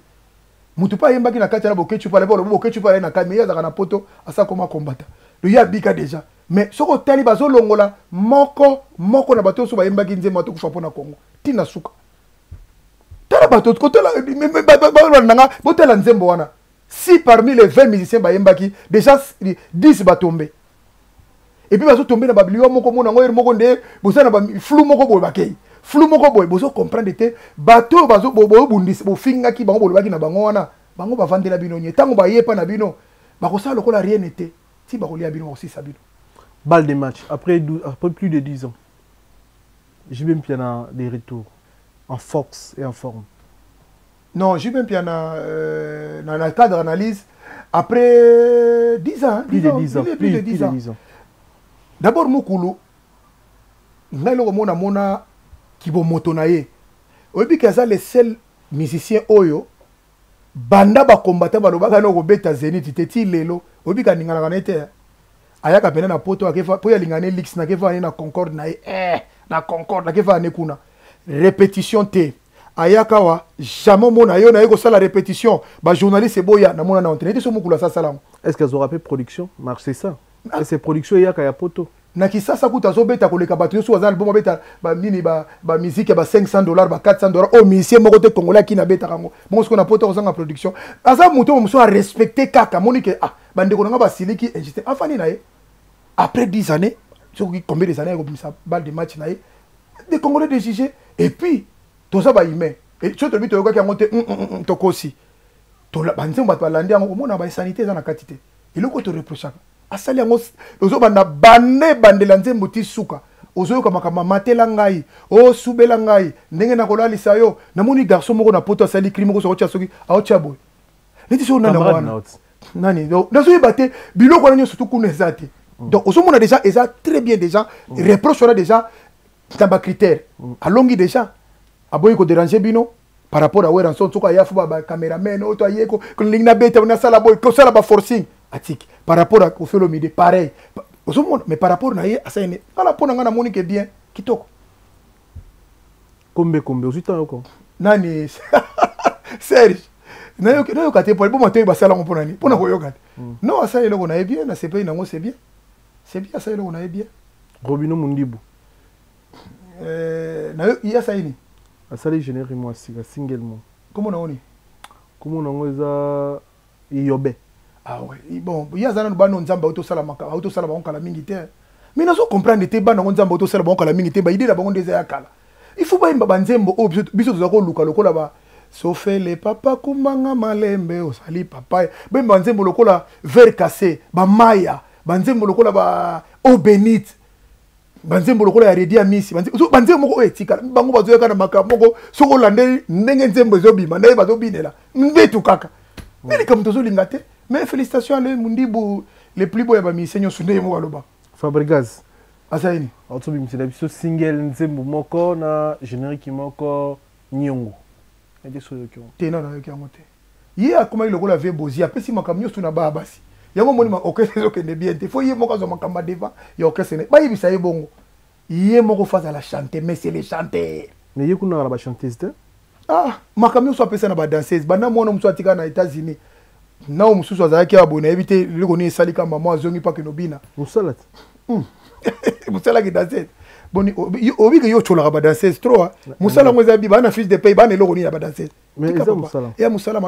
Motu mpe ayembaki na kati wana, Bokecu mpe alobi, Bokecu mpe alaye na kati, mais ye azalaka na poto, asa koma kombata ye, abika déjà. Mais soki otali, bazolongola moko moko na bato nyonso bayembaki nzembo tokufa mpo na Congo ntina suka. Tala bato kotala nanga, botala nzembo wana, si parmi les 20 musiciens bayembaki, déjà 10 batombe. Et puis bazotombe na babiliwa moko, mona yango ere moko nde boza na baflou moko boye, bakei flou moko boye, bozocomprendre te. Bato oyo bobundisa, bofingaki bango, bolobaki na bango wana, bango bavandela bino nye. Ntango bayepa na bino, bakosala lokola rien te, ti bakolia bino, bakosisa bino. Balle de match après plus de 10 ans, JB Mpiana de retour en force et en forme. Non, JB Mpiana, dans le cadre d'analyse, après 10 ans, plus de 10 ans, plus de 10 ans. 10 ans. D'abord, Mukulu, ngai eloko mona mona kibomoto na ye, oyebi ke aza le seul musicien oyo banda bakombata balobaka na kobeta Zénith te, ti lelo oyebi ke aninganaka na ye te. Ayaka pene na poto akefa po ye alingaka ne lix, nakefa ne na Concorde na ye, na Concorde nakefa ne kuna répétition te. Ayaka awa, jamais omona yo naye kosala répétition, bajournaliste eboya. Namona na entraîne te so mokulu asasala yango. Est ce que azwaka mpe production marche? C'est ça. Ah. C'est production eyaka ya poto. Na Kisasa kuta azobeta koleka bato nyonso aza album, abeta banini, bamusike ya ba 500 $, ba 400 $, oyo musicien moko te congolais akini abetaka yango bongo. Sikoyo na poto akozanga production? Aza moto oyo mosusu arespecte kaka. Amoni ke ah, bandeko na nga basiliki injuste, afandi na ye après 10 années, soki combien des années, akobimisa balle de match na ye, des Congolais de juger. Et puis toza bahumain, soki tolobi toyokaki yango te, tokosi. Banzembo bato balandi yango, komona bainsanité eza na kati te. Eloko toreprochaka, asali yango, ozobanda banda ebandela nzembo ti suka, ozoyoka makambo amatela ngai, osubela ngai ndenge nakolalisa yo. Namoni garçon moko na poto asali crime moko, soki soki aotia boye neti soki nani wana nani, nazoyeba te. Biloko wana nyonso tu kuna eza te. Donc ozomona déjà eza très bien, déjà reproche wana déjà na bacritère alongi déjà. Aboyi kodéranger bino par rapport à Werrason. Soki aya fo bacameraman oyo to aye kolingi nabeta, nasala boye, kosala baforcing, atiki. Par rapport à Koffi Olomide, pareil. Ozomona, mais par rapport na ye asali ne ala mpo na ngai namoni ke bien kitoko. Kombe kombe ozwi ntango yoko nani Serge nayoka te po matoi basala yango mpo na nini mpo na koyoka te. Non, asali eloko na ye bien, nasepeli nango, c'est bien, c'est bien, asali eloko na ye bien. Robino Mundibu. Ye asali nini? Asali générique mwa sika, single mo. Kombo nango nini? Kombo nango eza Iyobe. Ah ouais, bon, ye aza nanu bana nzambe autosala makambo, autosala bango kala mingi te. Mais nazo comprendre te, bana ngo nzambe autosala bango kala mingi te, ba idée na bango nde eza ya kala. Il faut bayemba banzembo oyo biso toza koluka lokola ba sofele papa kumbanga malembe osali papa. Bayemba banzembo lokola verre cassé, ba maya, banzembo lokola ba eau bénite, banzembo lokola ya Redi Amisi, banzembo moko oyo etikala bango bazoyaka na makambo moko soki olandeli ndenge nzembo ezobima ndenge bazobinela mbetu kaka. Mais likambo tozolinga te. Mais félicitations ale Mundibu, le plus beau ya ba musiciens nyonso ndenge moko aloba. Fabregas aza nini? Autobimisela biso single nzembo moko na générique moko niongo. Ete so yoki yango. Te, non, nayoki yango te. Ye akomaki lokola vie bozi, apesi makambo nyonso na baa basi. Yango moni ma orchestre ezokende bien te. Faut ye moko azwa makambo ya devant ya orchestre ne. Bayebisa ye bongo. Ye moko faut azala chanter, mais c'est le chanteur. Mais ye kuna na ba chanteuse te. Ah, makambo nyonso apesa na ba danseuse. Banda mwana mosusu atika na États-Unis. Nao mosusu azalaki awa boye, nayebi te eloko nini esali ka mama azongi mpo akende obina. Mosala te. Mosala ki danseuse. Boni, obi ke yo otholaka ba danseuse trop, hein. Mosala yango eza bi, bana fiche de paye, bana eloko nini ya ba danseuse. Mais eza mosala. Ya mosala,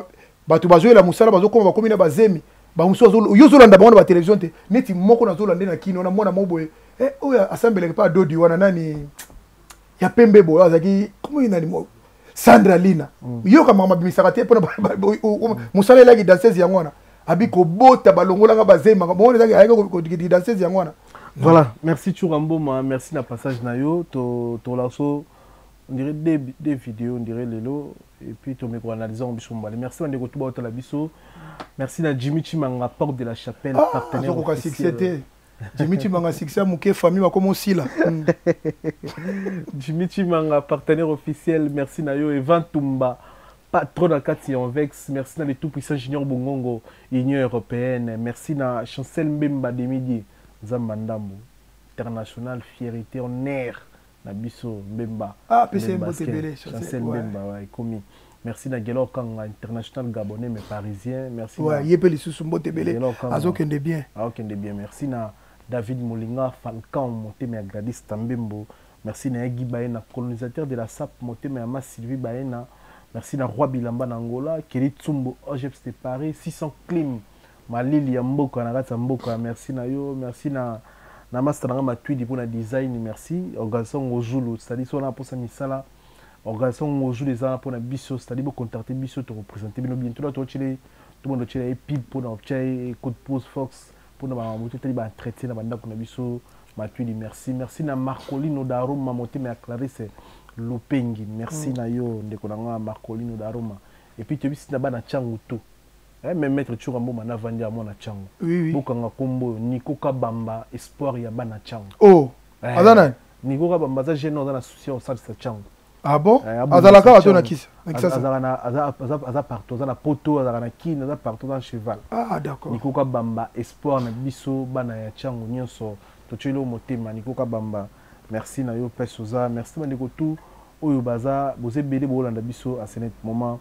bato bazoyela mosala, bazokoma bakomi na bazemi. Ba mosusu yo ozolanda bango na ba télévision te. Neti moko nazolanda na kino na mwana moko boye. Oyo asambelaka pa Dodi wana nani ya pembe boye azalaki komo ye nani mo Sandra Lina. Yoka mama bimisaka te pona mosala elaki danseuse yango wana. Abi kobota balongolaka bazemi makambo wana ezalaki ayaki ko danseuse yango wana. Voilà, merci Tshoura Mboma, merci na passage na yo. To to laso on dirait deux vidéos, on dirait lelo et puis to meko analyser en biso mbale. Merci bande ko tuba otala biso. Merci na Jimmy Chimanga, porte de la chapelle, Ah, partenaire azokoka officiel. succès te. Jimmy Chimanga succès moke, famille bakoma osila. Jimmy Chimanga, partenaire officiel, merci na yo. Evan Tumba, patron na kati ya Anvex, merci na le tout puissant Junior Bongongo, Union européenne, merci na Chancel Mbemba Demidi, Nzamba Ndambo, international, fierté honneur na biso Mbemba. Ah, PC Mbemba Mbote Skin. Bele, Chancel Chancel, ouais. Mbemba, ouais, ekomi. Merci na Gelor Kanga, international gabonais mais parisien. Merci Ouais, na Yepe lisusu Mbote Bele. Gelor Kanga. Azokende bien. Azokende bien. Merci na David Molinga, Falcon, Motema ya Gladys Tambembo. Merci na Guy Baena, colonisateur de la SAP, Motema ya Ma Sylvie Baena. Merci na Roi Bilamba na Angola, Kelly Tsumbo, Ojeps de Paris, 600 Clim, Malili ya mboka na kati ya mboka. Merci na yo, merci na na master na Matuidi pour na design, merci. Organisation Ngozulu, c'est-à-dire si on a pour ça misala, organisation Ngozulu eza pour na biso, c'est-à-dire pour contacter biso, te représenter bino bientôt là toi tu tout le monde tu es pile pour na obtient coup de pouce Fox pour na ba moto tali ba entretien na banda na biso Matuidi, merci. Merci na Marcolino Daruma, motema ya Clarisse Lupengi. Merci na yo ndeko na nga Marcolino Daruma. Et puis tu bisi na bana changu tout. Mais maître Tshoura Mboma na vandi ya mwana changu. Oui, oui. Bokanga kombo Nico Kabamba espoir ya bana changu. Oh. Aza nani? Nico Kabamba aza jeune aza na souci ya kosalisa changu. Ah bon? Abongisa Azalaka wato changu. na kisa? Na kisasa? Azalaka na, aza, aza, aza partout, aza na poto, azalaka na Kin, aza partout, aza na cheval. Ah, d'accord. Nico Kabamba espoir na biso bana ya changu nyonso. Totieli motema Nico Kabamba. Merci na yo place oza. Merci bandeko tout oyo baza bozebele bolanda biso à ce net moment.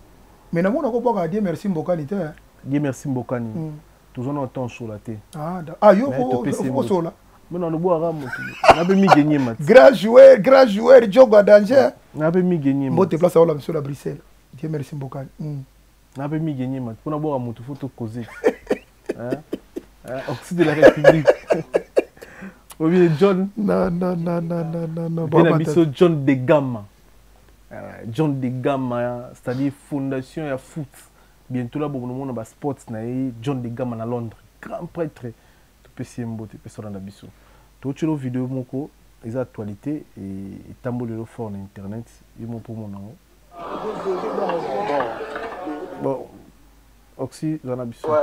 Mais namona ko bwaka Dieu merci Mbokani te, hein. Dieu merci Mbokani. Tozona autant sola te. Ah, da, ah yo Mais ko topesi ko mbote. sola. Mais non, boira moto. Na be mi gagner mat. Grand joueur, grand joueur Diogo à danger. Na be mi gagner mat. Mbote place à monsieur la Bruxelles. Dieu merci Mbokani. Na be mi gagner mat. Pona boira moto faut to causer. Hein? Hein? Oxy de la République. Obi John. Non, non, non, non, non, non, non. Bien Bon, biso John de Gama. John de Gama, c'est-à-dire fondation ya foot. Bientôt là, bon, on a sports na ye, John de Gama na Londres. Grand prêtre. Tu peux s'y emboter, tu peux sortir dans biso. Tu as vidéo moko, les actualités et tambo le fort na internet, il mon pour mon nom. Bon, Oxy, j'en ai biso. Ouais.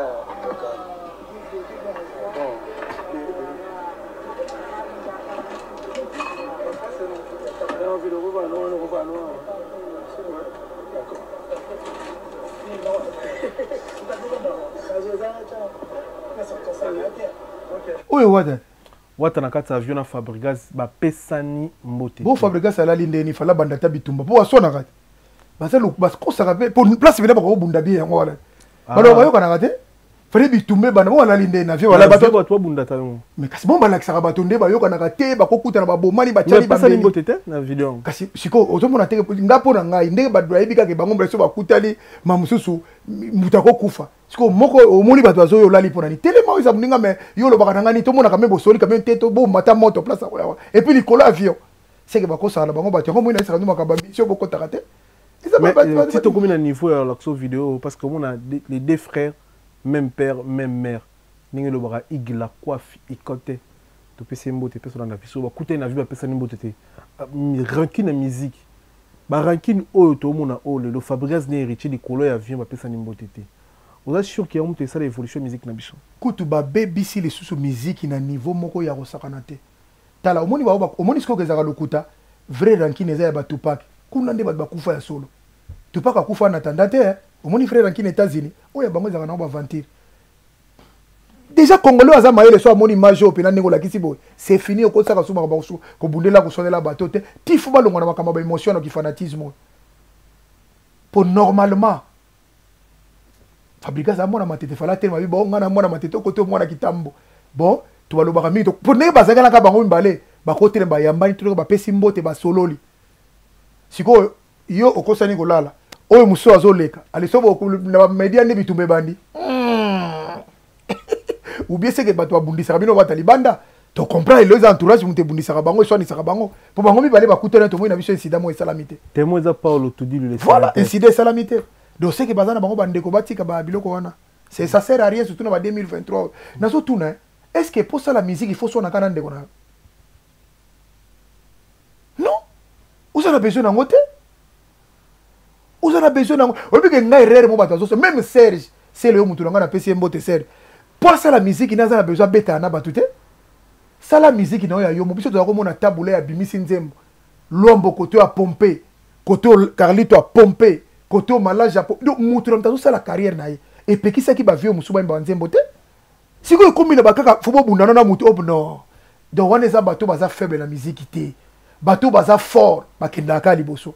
Oyo wata. Wata na kati ya avion na Fabregas bapesani mbote. Bo Fabregas alali ndeni fala banda ta bitumba po aswanaka te. Baza bakosaka mpe po place pena bakobunda bien yango wana. Ah. Baloba bayokanaka te. Fallait bitumba ebanda bo alali nde na avion wala bato bato babunda ta yango. Mais kasi bon balakisaka bato nde bayokanaka te bakokutana babomani batiali bambeli. mbote te na video. Kasi sikoyo ozomona te nga mpo na ngai ndenge bato bayebi kaka bango mbala so bakutani ma mosusu moto akokufa. Sikoyo moko omoni bato bazoyo olali mpo na nini telema oyo eza moninga me yo olobaka na ngai nini tomonaka me bosoli kame te tobomata moto place akoyawa et puis likolo avion seke bakosaka na bango bato yango moi nayesaka no makambo ya mission bokotaka te. Ti tokomi na niveau ya lakso video parce que omona les deux frères même père même mère ndenge elobaka igla coiffe ikote topesi ye mbote mpe solanda biso bakutani na vie bapesani mbote te rancune ya musique ba rancune oyo toomona oyo lelo Fabregas na Héritier likolo ya avion bapesani mbote te. Oza sûr que yango moto esala évolution ya musique na biso? Kutu babebisi lisusu miziki na niveau moko ya kosakana te. Tala omoni ba omoni sikoyo ezalaka lokuta, vrai rancune eza ya ba Tupac. Kuna nde bato bakufa ya solo. Tupac akufa na tanda te, omoni vrai rancune États-Unis oyo ya bango ezalaka nango ba aventure. Déjà congolais aza mayele so amoni image oyo mpena ndenge olakisi boye c'est fini, okotisaka so makambo kobundela koswanela bato te ti fo balongwa na makambo ya baémotion na kifanatisme oyo po normalement Fabrigas aza mwana matete fala telema bi bon nga na mwana matete okote mwana kitambo bon to balobaka mingi po ndenge bazalaki naka bango mibale bakotelema bayambani to bapesi mbote basololi sikoyo yo okosani kolala oyo mosusu azoleka aliso na bamedia nde bitumba ebandi ou bien seke bato babundisaka bino bata libanda to comprendre lelo eza entourage moto ebundisaka bango eswanisaka bango mpo bango mibale bakutani tomoi na biso incident moko esalami te. Témoin eza Paulo Tudilu le voilà incident esalami te donc seke baza na bango bandeko batika ba biloko wana c'est ça sert à rien surtout na ba 2023 nazotuna est ce que mpo sala musique il faut swanaka na ndeko na yo? Non, oza na besoin nango te, oza na besoin nango. Oyebi ke ngai erreur mo bato azoso même Serge sele yo motu na ngai napesi ye mbote Serge mpo asala miziki naza na besoin abetana na bato te. Sala miziki na yo ya yo mo biso toza komona tabula ya bimisi nzembo Lwambo kote oyo apompe kote oyo Carlito apompe kote oyo Malage apompe donc motu na moto azosala carrière na ye epekisaki bavio mosusu bayemba banzembo te. Sikoyo ekomi na bakaka fo bobundana na motu oyo non donc wana eza bato baza faible na miziki te, bato baza fort bakendaka kaka liboso.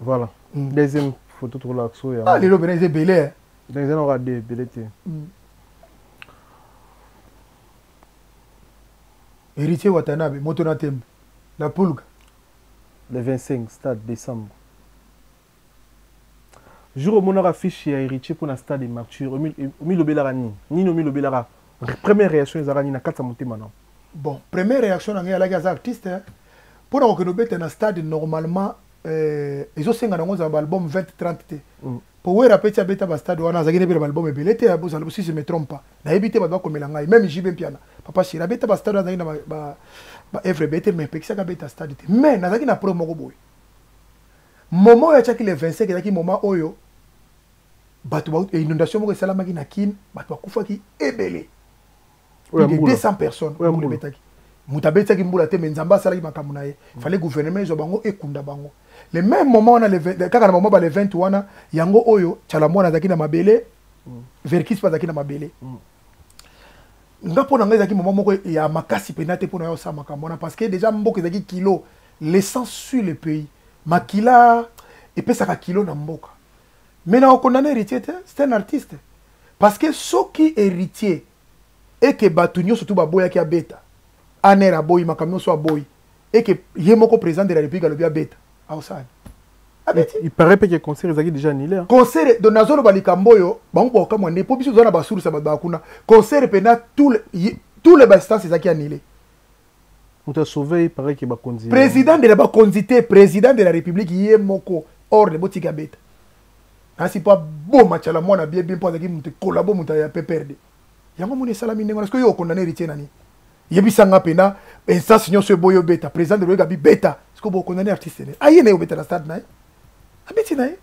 Voilà. Deuxième photo tokolakisa oyo. Ah lelo pena eza ebele. Donc eza naka de ebele te. Héritier Watanabe moto na tembe la pulga le 25 stade décembre. Jour omonaka fiche ya Héritier mpona stade de martyr omilobelaka nini? Nini omilobelaka? Première réaction ezalaka nini na kati ya motema na? Bon, première réaction na ngai alaki aza artiste mpona kokende obeta na stade normalement ezosenga nango ozala baalbum 20 30 te. Po Wera pe ti abeta ba stade wana azalaki na ba album ebele te, bozala si je me trompe pas. Nayebi te bato bakomela ngai, même JB Mpiana, papa chéri abeta ba stade wana azalaki na ba œuvre ebele te, mais epekisaki abeta stade te. Mais nazalaki na preuve moko boye. Moment oyo atiaki le 25 ezalaki moment oyo bato ba inondation moko esalamaki na Kin, bato bakufaki ebele. Plus de 200 personnes mbula ebetaki. Moto abetisaki mbula te, mais Nzambe asalaki makambo na ye. Fallait gouvernement ezwa bango ekunda bango. Le même moment wana kaka na moment ba le 20 wana yango oyo Tshala Mwana azalaki na mabele, Verckys pe azalaki na mabele. Nga mpo na ngai ezalaki moment moko ya makasi mpenza te mpo na yo osala makambo wana parce que déjà mboka ezalaki kilo, l'essence sur le pays. Makila epesaka kilo na mboka. Mais na okondamne Héritier te, c'est un artiste. Parce que soki Héritier eke bato nyonso tu baboyaki abeta, ANR aboyi, makambo nyonso aboyi, eke ye moko président de la République alobi abeta, aosala abeti. Il paraît pe que concert ezalaki déjà annulé. Hein. Concert donc nazoloba likambo oyo bango bakokamwa nde po biso toza na ba source ya bato bakuna. Concert pena tous les instances ezalaki annulé. Moto a sauvé, il paraît que bakonzi. Président de la bakonzi te, président de la République ye moko ordre botika beta. Nasi po aboma Tshala Mwana bien bien po azalaki moto collabo moto ya PPRD. Yango moni esalami ndenge wana, soki yo okondamne Héritier nani? Yebisanga pena instance nyonso eboyi obeta, président de l'Oyega bibeta, soki bokondamne artiste ne. Aye na ye obeta na stade na ye. Abeti na ye.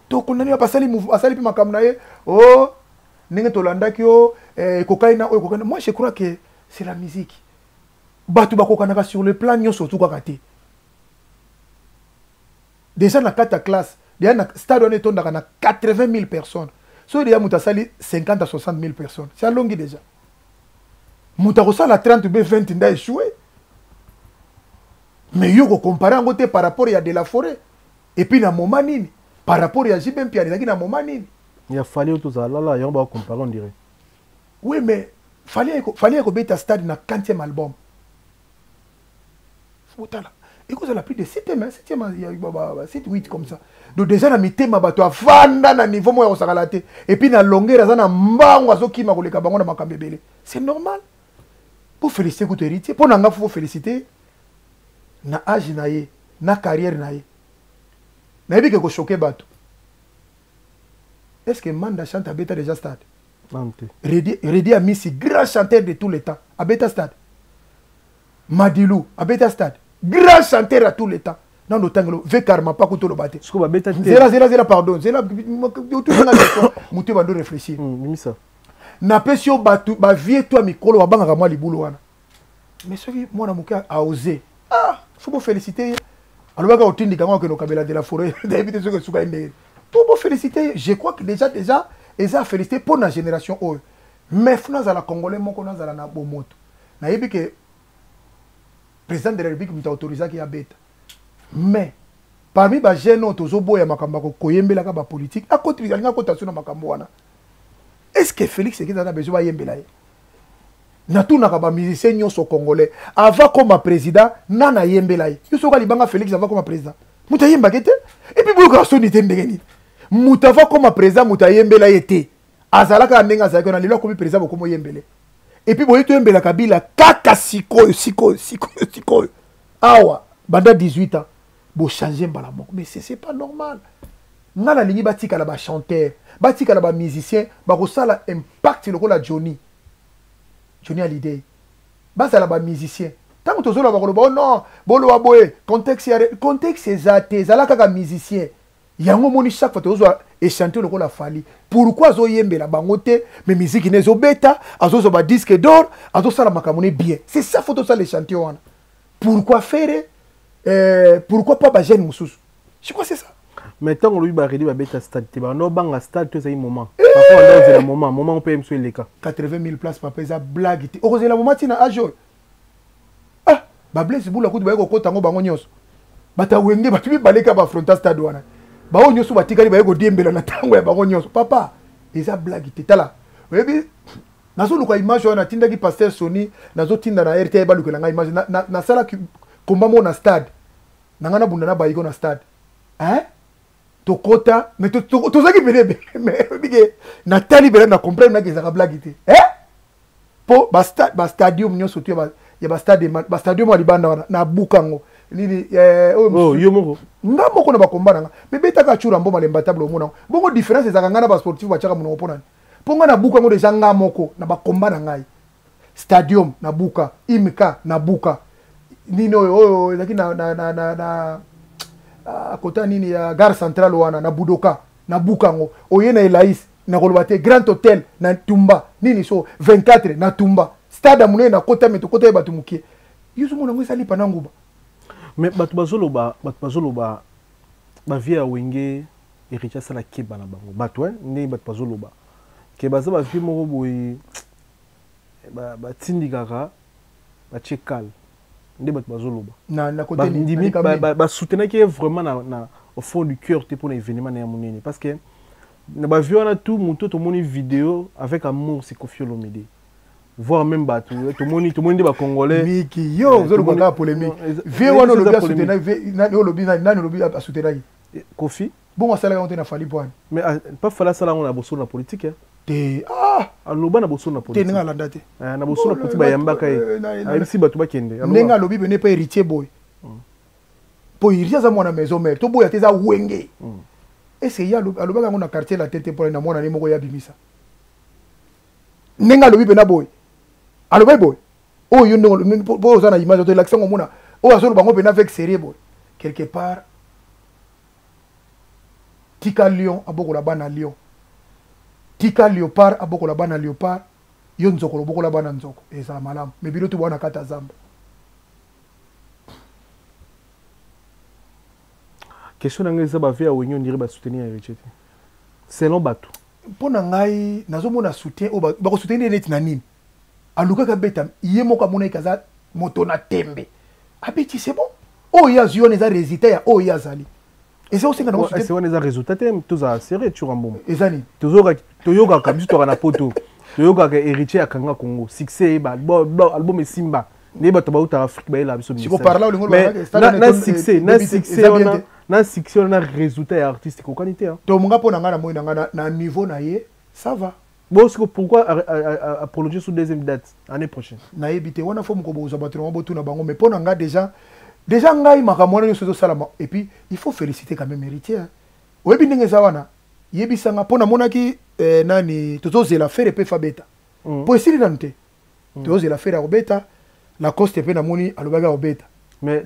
Tokondamne ba basali mouvement, asali pe makambo na ye. Oh, ndenge tolandaki yo, ekokani na oyo ekokani. Moi je crois que c'est la musique. Bato bakokanaka sur le plan nyonso tout kaka te. Déjà na kati ya classe, déjà na stade wana etondaka na 80 000 personnes. Soki déjà moto asali 50 à 60 000 personnes, c'est alongi déjà. Moto akosala 30 be 20 nda échoué. Mais yo kocompare yango te par rapport ya de la forêt. Et puis na moment nini? Par rapport ya JB Mpiana ezalaki na moment nini? Ya Fally oyo tozala lala yango bakocompare on dirait. Oui mais Fally ekobeta stade na 40e album. Botala. Ekozala plus de 7e, 7e, ya, ba, ba, ba, 7, 8 comme ça. Donc déjà na mitema bato afanda na niveau moko ya kosakala te. Et puis na longueur aza na mbango azokima koleka bango na makambo ebele. C'est normal. Pour féliciter kutu héritier, pour nanga faut féliciter na âge na ye, na carrière na ye. Nayebi ke ko choquer bato. Est-ce que Manda chante abeta déjà stade? Non te. Reddy Amisi, grand chanteur de tous les temps, abeta stade. Madilu, abeta stade. Grand chanteur à tous les temps. Non, no tangelo, ve karma pa kuto lobate. Siko ba beta te. Zela zela zela pardon, zela tout nga question, mutu bando réfléchir. Mimisa. Na pesi yo batu ba vie toi mikolo ba bangaka mwa libulu wana. Mais soki mwana moke a osé. Ah, faut bo féliciter. Alobaka otindika ngo akende okabela de la forêt. Nayebi te soki esuka ye ndenge. Pour bo féliciter, je crois que déjà déjà eza féliciter pour na génération oyo. Mais funa zala congolais moko na zala na bomoto. Nayebi ke président de la République mutu autorisaki ya beta. Mais parmi ba jeunes oyo tozoboya makambo ya koyembelaka ba politique, akoti alinga akota so na makambo wana. Est-ce que Félix Tshisekedi aza na besoin bayembela ye? Natunaka ba musicien nyonso congolais avant koma président nana ayembela ye. Yo soki alibanga Félix avant koma président, moto ayembaki te. Et puis boyoka soni te ndenge nini? Moto avant koma président moto ayembela ye te. Azalaka ndenge azalaki na lelo akomi président bokomo yembele. Et puis boye toyembela Kabila kaka sikoyo sikoyo sikoyo sikoyo. Awa banda 18 ans bo changer mbala moko. Mais c'est pas normal. Nga nalingi batikala ba chanteur, batikala ba musicien, bakosala impact lokola Johnny. Johnny Hallyday. Bazala ba musicien. Tango tozoloba bakoloba, oh non, boloba boye, contexte ya contexte eza te, ezala kaka musicien. Yango moni chaque fois tozozwa échantillon lokola Fally. Pourquoi azoyembela bango te, mais musique ne ezobeta, azozwa ba disque d'or, azosala makambo ne bien. C'est ça faut tosala échantillon wana. Pourquoi faire, pourquoi pas ba jeune mosusu? Je crois que c'est ça. Mais tant que lui ba redi ba beta stade te ba no banga stade to ezali moment. Parfois on doit le moment, moment on peut même les cas. 80 000 places papa eza blague te. Okozela moment tina âge oyo. Ah, ba Blaise Bula kutu ba ko kota ngo bango nyonso. Bata wenge ba tubi baleka ba fronta stade wana. Ba oyo nyonso batikali ba ko diembela na tango ya bango nyonso. Papa, eza blague te. Tala. Oyebi nazoluka image wana natindaki pasteur Sony, nazotinda na RTL balukela ngai image. Nasala combat mo na stade. Na ngai nabunda na bayiko na stade. Hein? Tokota, mais tozaki pene ebele, mais oyebi ke natali pene na comprendre naki ezalaka blague te. Hein? Po ba stadium nyonso tu ya ba stade, ba stadium ya libanda wana, na buka yango. Nini, oyo Oh, mosusu. yo moko. Nga moko na ba combat na nga. Mais betaka tshura mboma lemba table omona yango. Bongo différence ezalaka nga na ba sportif batiaka monoko mpo nani? Po nga na buka yango déjà nga moko na ba combat na ngai. Stadium na buka, Imka na buka. Nini oyo, oyo ezalaki na, na, na, na, na, ah, kota nini ya gare centrale wana na Budoka, na buka yango. Oye na Elaïs, na koloba te Grand Hotel na Tumba, nini so 24 na Tumba. Stade ya monene na kota mais tokota ye bato mokie. Yo ozomona yango ezali pa na nguba. Mais bato bazoloba, bato bazoloba ba vie ya Wenge héritier asala keba na bango. Bato, hein, ndenge bato bazoloba. Ke baza ba vie moko boye, ba tindikaka, ba tie kal. Nde bato bazoloba. Na, na côté Ba nini? ndimi, Na likambo ba, nini? ba, ba soutenaki ye vraiment na, na, au fond du cœur te pour na événement na ya monene. Parce que na ba vie wana tout, moto tomoni vidéo avec amour, c'est Koffi Olomide. Voire même bato, tomoni, tomoni nde ba Congolais. Miki, yo, ozoloba kaka polémique. Non, Vie wana olobi eza a soutenaki, polémique. vie, nani olobi, nani, nani olobi a soutenaki? Koffi. Bongo asalaka yango te na Fally Poane. Mais, ah, pas Fally asala yango na bosolo na politique, hein. Te, ah! Aloba na bosolo na Te, politique. ndenge alanda te. Eh, na bosolo na Bon, politique, bayambaka ye. na, na, Ayebisi bato bakende. Aloba. Ndenge alobi pene pe héritier boy. Po héritier aza mwana maison mère, to boya te eza wenge. Est-ce que ye alobaka yango na quartier la tete po na mwana ne moko ya bimisa. Ndenge alobi pena boy. Alobi boy. Oyo yo ndenge olobi, po oza na image, to elakisa ngo mona. Oyo azoloba ngo pena avec sérieux boy. Quelque part tika lion abokola bana lion. Tika léopard abokola bana léopard. Yo nzoko lobokola bana nzoko. Ezala malamu. Mais bilo to bwana kata zamba. Question na ngai eza ba vie ya Wenge, on dirait ba soutenir héritier te. Selon bato. Mpo na ngai, nazomona soutien oyo bako soutenir neti na nini? Alukaki abeta ye moko, amonaki aza moto na tembe, abeti, c'est bon. Oyo ye azwi wana eza résultat ya oyo ye azali, eza osenga nango. Wana eza résultat te, tozala sérieux, Tshoura Mboma. Eza nini? Toyokaka biso, toka na poto, toyokaka Héritier akanga Congo, succès eyeba, album esimba, nde bato bautaka Afrique bayela biso. Na succès, na succès wana, na succès wana, na résultat ya artiste ekokani te. Tomonga mpo na ngai, na moi na ngai, na niveau na ye, ça va. Bon, pourquoi a prolonger sur deuxième date année prochaine? Nayebi te, wana fo moko bozwa bato nango, botuna bango. Mais mpo na ngai, déjà ngai, makambo wana nyonso ezosalama. Et puis il faut féliciter quand même Héritier. Oyebi ndenge eza wana, yebisanga mpo namonaki nani, tozozela Ferre mpe fabeta mpo esili nanu te. Tozozela Ferre akobeta, Lacoste mpe namoni alobaki akobeta. Mais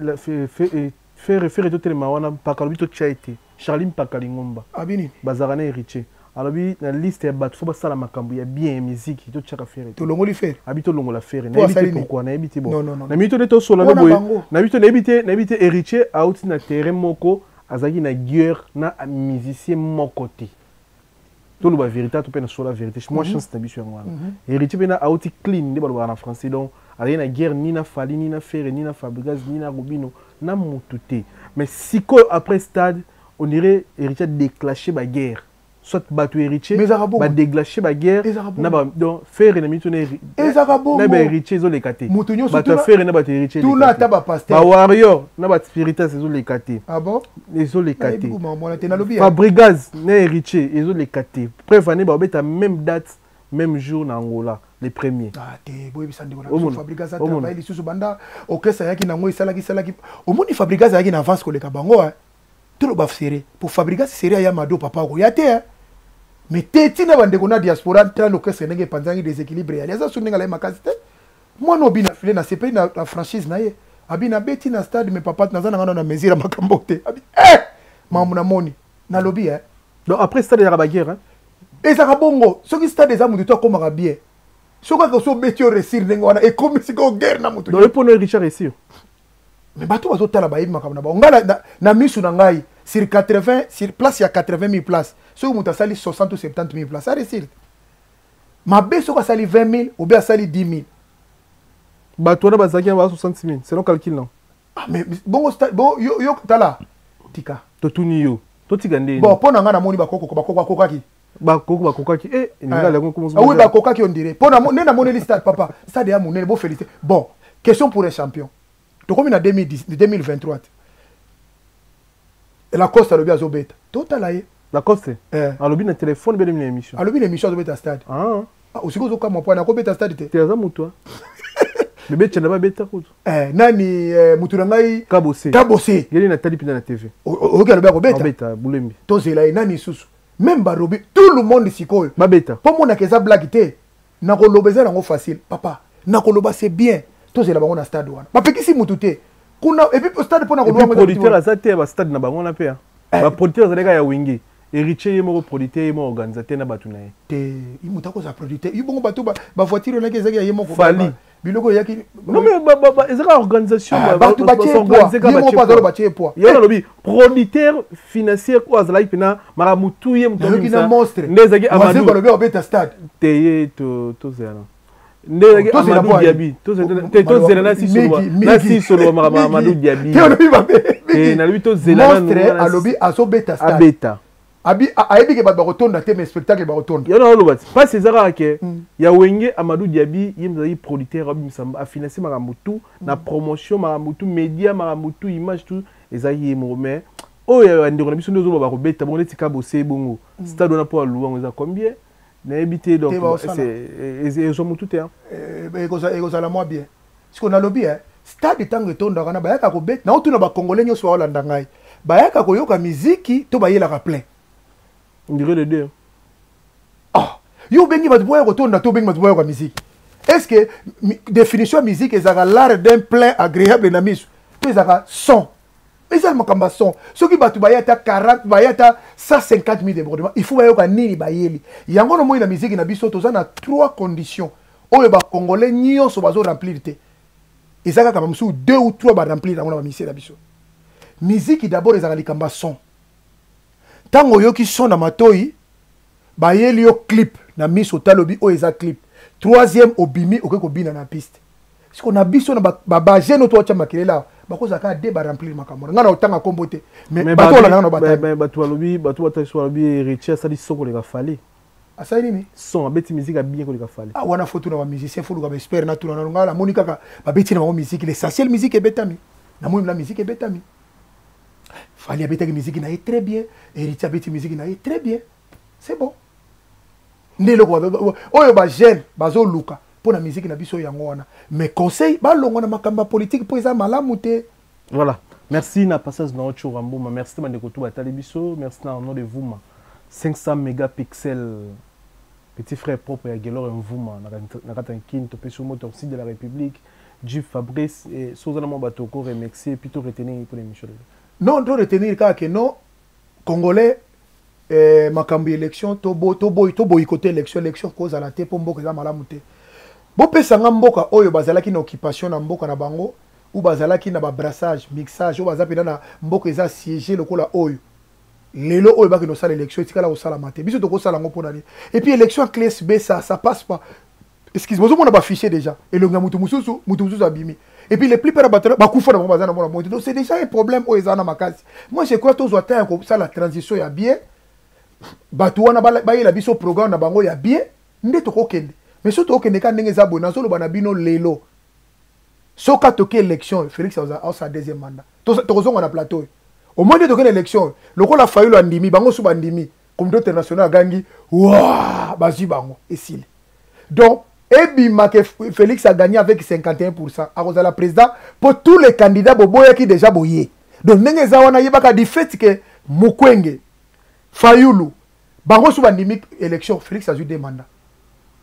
Ferre, totelema wana, Mpaka alobi totya ete Charlie Mpaka Lingomba. Abini. Bazalaka na Héritier, alobi na liste ya bato fo basala makambo ya bien ya miziki, totiaka Ferre. Tolongoli Ferre? Abi tolongola Ferre, nayebi te pourquoi, nayebi te. Bon, na minute nde tosola no boye, nayebi te, nayebi te, nayebi te. Héritier auti na terrain moko, azalaki na guerre na musicien moko te. Toloba vérité to mpe na sola vérité, moi chance na biso yango wana. Héritier mpe na auti clean, nde balobaka na français. Donc azalaki na guerre ni na Fally, ni na Ferre, ni na Fabregas, ni na Robino, na motu te. Mais sikoyo après stade, on dirait Héritier déclenché baguerre, soit bato Héritier badéclenché baguerre na ba. Donc Ferre na mitu na bahéritier ezoleka te, bato ya Ferre na bato Héritier. Tuna ata bapasteur. Bawarrior na baspiritas ezoleka te. Ah bon? Ezoleka te. Fabregas na Héritier ezoleka te. Preuve ane babeta même date, même jour na Angola, les premiers. Ah te, boyebisa ndeko na biso Fabregas atravaille lisusu. Banda orchestre ayaki nango, esalaki esalaki. Omoni, Fabregas ayaki na avance koleka bango. Toloba sere po Fabregas sere aya mado papa okoya te. Mais te, ntina bandeko na diaspora, tala orchestre ndenge epanzangi, déséquilibre yali aza su ndenge alaye makasi te. Mwana obina file na sepeli na franchise na ye, abi nabeti na stade. Mais papa, naza na nga na mesure ya makambo te. Abi eh, makambo namoni, nalobi eh. Donc après stade ezalaka baguerre, hein? Ezalaka bongo. Soki stade eza, motu to akomaka bien. Soki kaka so obeti, yo réussir ndenge wana, ekomi sikoyo guerre na motu. Donc epona Richard réussir. Mais bato bazotala, bayebi makambo na bango. Ngai na misu na ngai, sur 80, sur place ya 80 000 place, soki moto asali 60 ou 70 000 place, aréussir mabe. Soki asali 20 000 obe asali 10 000. Bato wana bazalaki na ba 66 000 selon calcul non? Ah, mais bongo bon, yo tala, tika. Totuni yo, totika nde. Bon, mpo na ngai, namoni bakoko bakoko bakokaki. Bakoko bakokaki e. Oui, bakokaki, on dirait. Mpo nde namoneli stade, papa, stade ya monene, bofélicité. Bon, question pour un champion. Tokomi na 2010, 2023, Lacoste alobi azobeta, totala ye. Lacoste? Eh. Alobi na telefone belemi na émission? Alobi na émission, azobeta stade. Ah. Osiki ozokamwa mpo akobeta stade te? Te, aza motu bebe tiana babeta kutu. Eh, nani, mutu na ngai. Kabose. Kabose. Yeli natali mpenza na TV. Oyoki, alobi akobeta. Abeta Bulembi. Tozela ye. Nani lisusu? Même barobi, tout le monde sikoyo. Babeta. Mpo monaka eza blague te. Nakoloba eza nango facile, papa. Nakoloba c'est bien, tozela bango na stade wana. Bapekisi mutu te kuna, et puis stade mpona koloba, producteur aza te ya bastade na bango wana mpe. Baproducteur azalaki ya Wenge. Héritier ye moko producteur, ye moko organisateur na bato na ye. Te, moto akozala producteur ye bongo, bato bavoiture onaki ezaki ya ye moko. Fally. Biloko eyaki. Non, mais ezaka organisation. Bato batie poids, ye moko azalo batie poids. Ye wana alobi producteur financier oyo azalaki mpena makambo tu ye. Moto na monstre. Nde ezalaki. Amadou alobi abeta stade. Te, ye tozela nde ezalaki Amadou Diaby. Te, tozela nasi soloba makambo Amadou Diaby. Te, olobi mabe. Te, nalobi tozela. Monstre alobi azobeta stade. Abeta. Abi ayebi ke bato bakotonda te, mais spectacle bakotonda. Yo na oloba ti mpasi eza kaka ke ya Wenge, Amadou Diaby ye moto azalaki producteur, abimisa, afinance makambo tout na promotion, makambo tout média, makambo tout image, tout ezalaki ye moko. Mais oyo ya bandeko na biso nde ozoba bakobeta bongo neti Kabose bongo, stade wana mpo aluwango eza combien, nayebi te. Donc ezwa motu te. Ekozala mwa bien. Siko nalobi stade ntango etondaka na bayaka kobeta, naotuna bacongolais nyonso baolanda ngai, bayaka koyoka miziki to bayelaka plein? On dirait les deux. Ah, yo obengi bato boya kotonda to obengi bato boyoka miziki? Est ce que définition ya musique ezalaka l'art d'un plein agréable na miso to ezalaka son? Eza makambo ya son. Soki bato baye ata 40, baye ata 150 000 débordement, il faut bayoka nini bayeli yango. Nomoi na miziki na biso, toza na trois conditions oyo bacongolais nyonso bazoremplir te. Eza kaka bamosusu deux ou trois baremplir yango na bamisie na biso. Miziki d'abord ezalaka likambo ya son. Ntango oyoki son na matoi, bayeli yo clip na miso, otalobi oyo eza clip. Troisième, obimi, oke kobina na piste. Siko na biso na ba jeune oyo toatya makelele awa, bakozala kaka de baremplir makambo wana. Ngai na otanga kombo te, mais bato olanda nga na batanga. Bato balobi, bato bataki so, balobi Héritier asali son koleka Fally. Asali nini? Son, abeti musique ya bien koleka Fally. Ah, wana faut tuna bamusicien, faut luka baexpert. Natuna nano. Ngai namoni kaka babeti na bango musique. L'essentiel, musique ebetami. Namoni na musique ebetami. Fally abetaki musique na ye très bien, Héritier abeti musique na ye très bien, c'est bon. Nde eloko oyo bajeune bazoluka mpo na musique na biso, yango wana. Mais conseil, balongwa na makambo ya politique mpo eza malamu te. Voilà, merci na passage na Ocho Ramboma. Merci bandeko to batali biso. Merci na Arnaud de Vuma 500 mégapixels, petit frère propre ya Gelor Mvuma na kati ya Nkini. Topesi moto aussi de la République, Jeep Fabrice. Et soza na mwa bato ko remercier, puis to retenir pour l'émission. Non, to retenir kaka ke non, Congolais, makambo ya élection, toboyikote élection. Élection kozala te mpo mboka eza malamu te. Bopesanga mboka oyo bazalaki na occupation na mboka na bango, ou bazalaki na babrassage, mixage, oyo baza mpenza na mboka eza siège lokola oyo lelo oyo bakende kosala élection. Etikala kosalama te. Biso tokosala yango mpona nini? Et puis élection ya clé USB, ça passe pas. Excuse, bozomona bafichier déjà, elongi ya mutu mosusu, mutu mosusu abimi. Et puis les plupart ya bato bakufa na bango, baza na mona moto. Donc c'est déjà un problème oyo eza na makasi. Moi, je crois tozwa temps ya kosala transition ya bien. Bato wana bayela biso programme na bango ya bien nde tokokende. Mais so tokokende ka ndenge eza boye, nazoloba na bino lelo, soki atoki élection, Félix aosala deuxième mandat. Tokozonga na plateau oyo. Au moins nde tokende élection, lokola Fayulu andimi, bango so bandimi, communauté internationale agangi wa, bazwi bango, esili. Donc ebima ke Félix a gagné avec 51, akozala président, mpo tous les candidats boboyaki déjà boye. Donc ndenge eza wana, yebaka du fait ke Mukwege, Fayulu, bango so bandimi élection, Félix azwi deux mandats.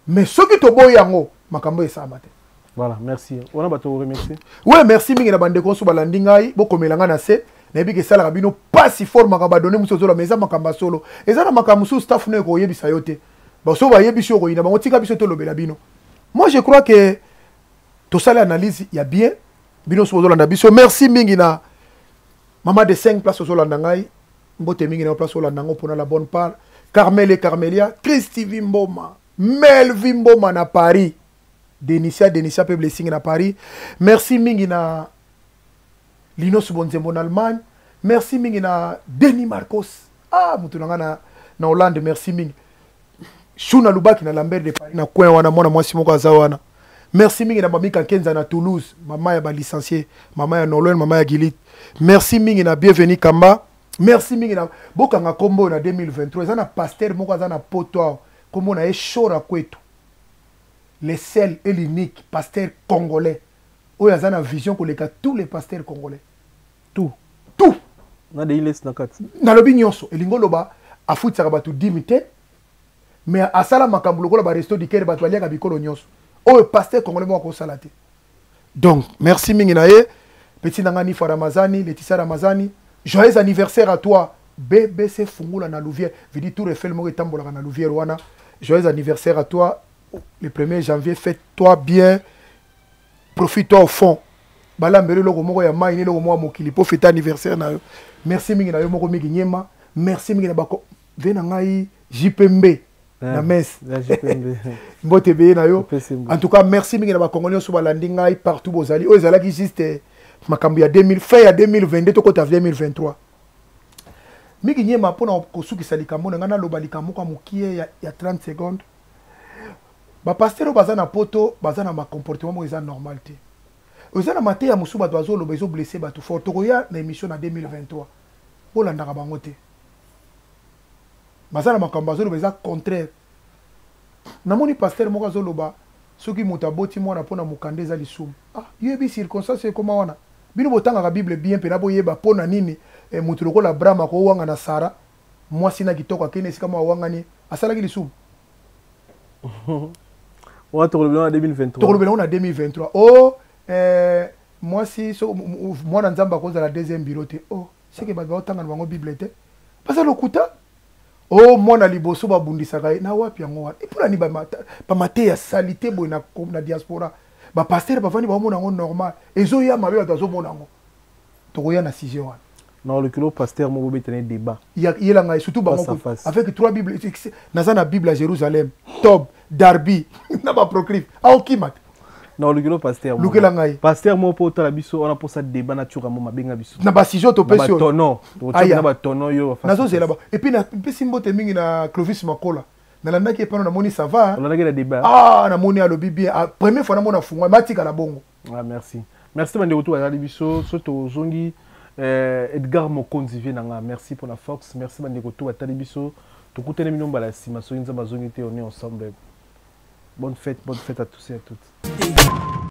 Mais soki toboyi yango, makambo esalama te. Voilà, merci. Wana bato remercier. Oui, merci mingi na bandeko nyonso balandi ngai. Bokomela ngai na se. Nayebi ke esalaka bino pasi fort makambo badone mosusu ozoloba, mais eza makambo ya solo. Eza na makambo mosusu staff no ekoyebisa yo te. Baso bayebisi yo, koyina bango. Tika biso tolobela bino. Moi, je crois que tosali analyse ya bien. Bino nyonso bozolanda biso, merci mingi na mama de 5 place ozolanda ngai. Mbote mingi na place olanda yango mpona la bonne part, Carmel et Carmelia, Christv Mboma, Melvi Mboma na Paris, Denisia, Denisia mpe Blessing na Paris. Merci mingi na Linos Bonzembo na Allemagne. Merci mingi na Denis Marcos, ah, motu na ngai na Hollande. Merci mingi Shuna Lubaki na Lambert de Paris, na coin wana, mwana mwasi moko aza wana. Merci mingi na Mamika Nkenza na Toulouse, mama ya balicencié, mama ya Nolwen, mama ya Gilit. Merci mingi na Bienvenu Kamba. Merci mingi na bokanga kombo oyo na 2023. Eza na pasteur moko aza na poto awa, kombo na ye Shora Kwetu, le seul et l'unique pasteur congolais oyo aza na vision koleka tous les pasteurs congolais. Tout. Tout. Na deiles na kati. Nalobi nyonso. Elingi oloba, afutisaka bato dimi te, mais asala makambo lokola baresto du cœur, bato baliaka bikolo nyonso, oyo pasteur congolais moko akosala te. Donc merci mingi na ye. Petit na nga Nifa Ramazani, Laetitia Ramazani, joyeux anniversaire à toi. BBC Fungula na Louvière, vidi Tour Eiffel moko etambolaka na Louvière wana. Joyeux anniversaire à toi, le 1er janvier. Faites-toi bien, profite-toi au fond. Balambeli eloko moko ya mai, eloko moko ya mokili mpo fete anniversaire na yo. Merci mingi na yo moko mingi nyema. Merci mingi na bako ve na ngai JPMB na mes. Mbote ebeye na yo. En tout cas, merci mingi na bakongoli nyonso balandi ngai partout bozali. Oyo ezalaki juste makambo ya 2000, fin ya 2022, tokota 2023. Mingi nyema mpona kosukisa likambo na ngai, naloba likambo moko ya mokie ya 30 secondes. Bapasteur oyo baza na poto, baza na bacomportement moko eza normal te. Eza na mateya mosusu bato bazoloba, ezoblesse bato fort. Tokoya na émission na 2023. Bolandaka bango te. Baza na makambo bazoloba eza contraire. Namoni pasteur moko azoloba soki moto aboti mwana mpona mokanda eza lisumu. Ah, yoyebi circonstance ekoma wana. Bino botangaka Bible bien mpena, boyeba mpo na nini moto lokola Abraham akowanga na Sara, mwasi na kitoko, akende esika moko, awangani, asalaki lisumu. Wana tokolobela na 2023. Tokolobela ngo na 2023. O mwasi so, mwana Nzambe akozala deuxième bureau te. Oh, seke bato baotanga na bango Bible te, baza lokuta. O mwana liboso babundisaka ye na wapi? Yango wana mpona nini bamateya saleté boye na diaspora? Bapasteur bavandi, baomona yango normal, ezoya mabe, bato bazomona yango. Tokoya na sujet wana. Na olukilo pasteur moko bobeta na débat. Yela ngai surtout bango avec trois bibles. Naza na Bible ya Jérusalem, Tob, Darby na ba proclive. Aokima te. Na olukilo pasteur. Lukela ngai. Pasteur moko po otala biso wana posa débat na tshuka mo mabenga biso. Na ba ciseaux topesi yo. Na ba na ba tono yo. Nazozela ba. Et puis na pesi mbote mingi na Clovis Makola. Nalandaki ye pano, namoni ça va. Olandaki na débat. Ah, namoni alobi bien. Ah, première fois namona fungwa matika na bongo. Ah, merci. Merci bandeko to bazali biso so tozongi Edgar Mokonzi vie nanga. Merci pour la force. Merci bandeko to batali biso. Tokutani bino mbala sima soki Nzambe azongi te, on est ensemble. Bonne fête à tous et à toutes.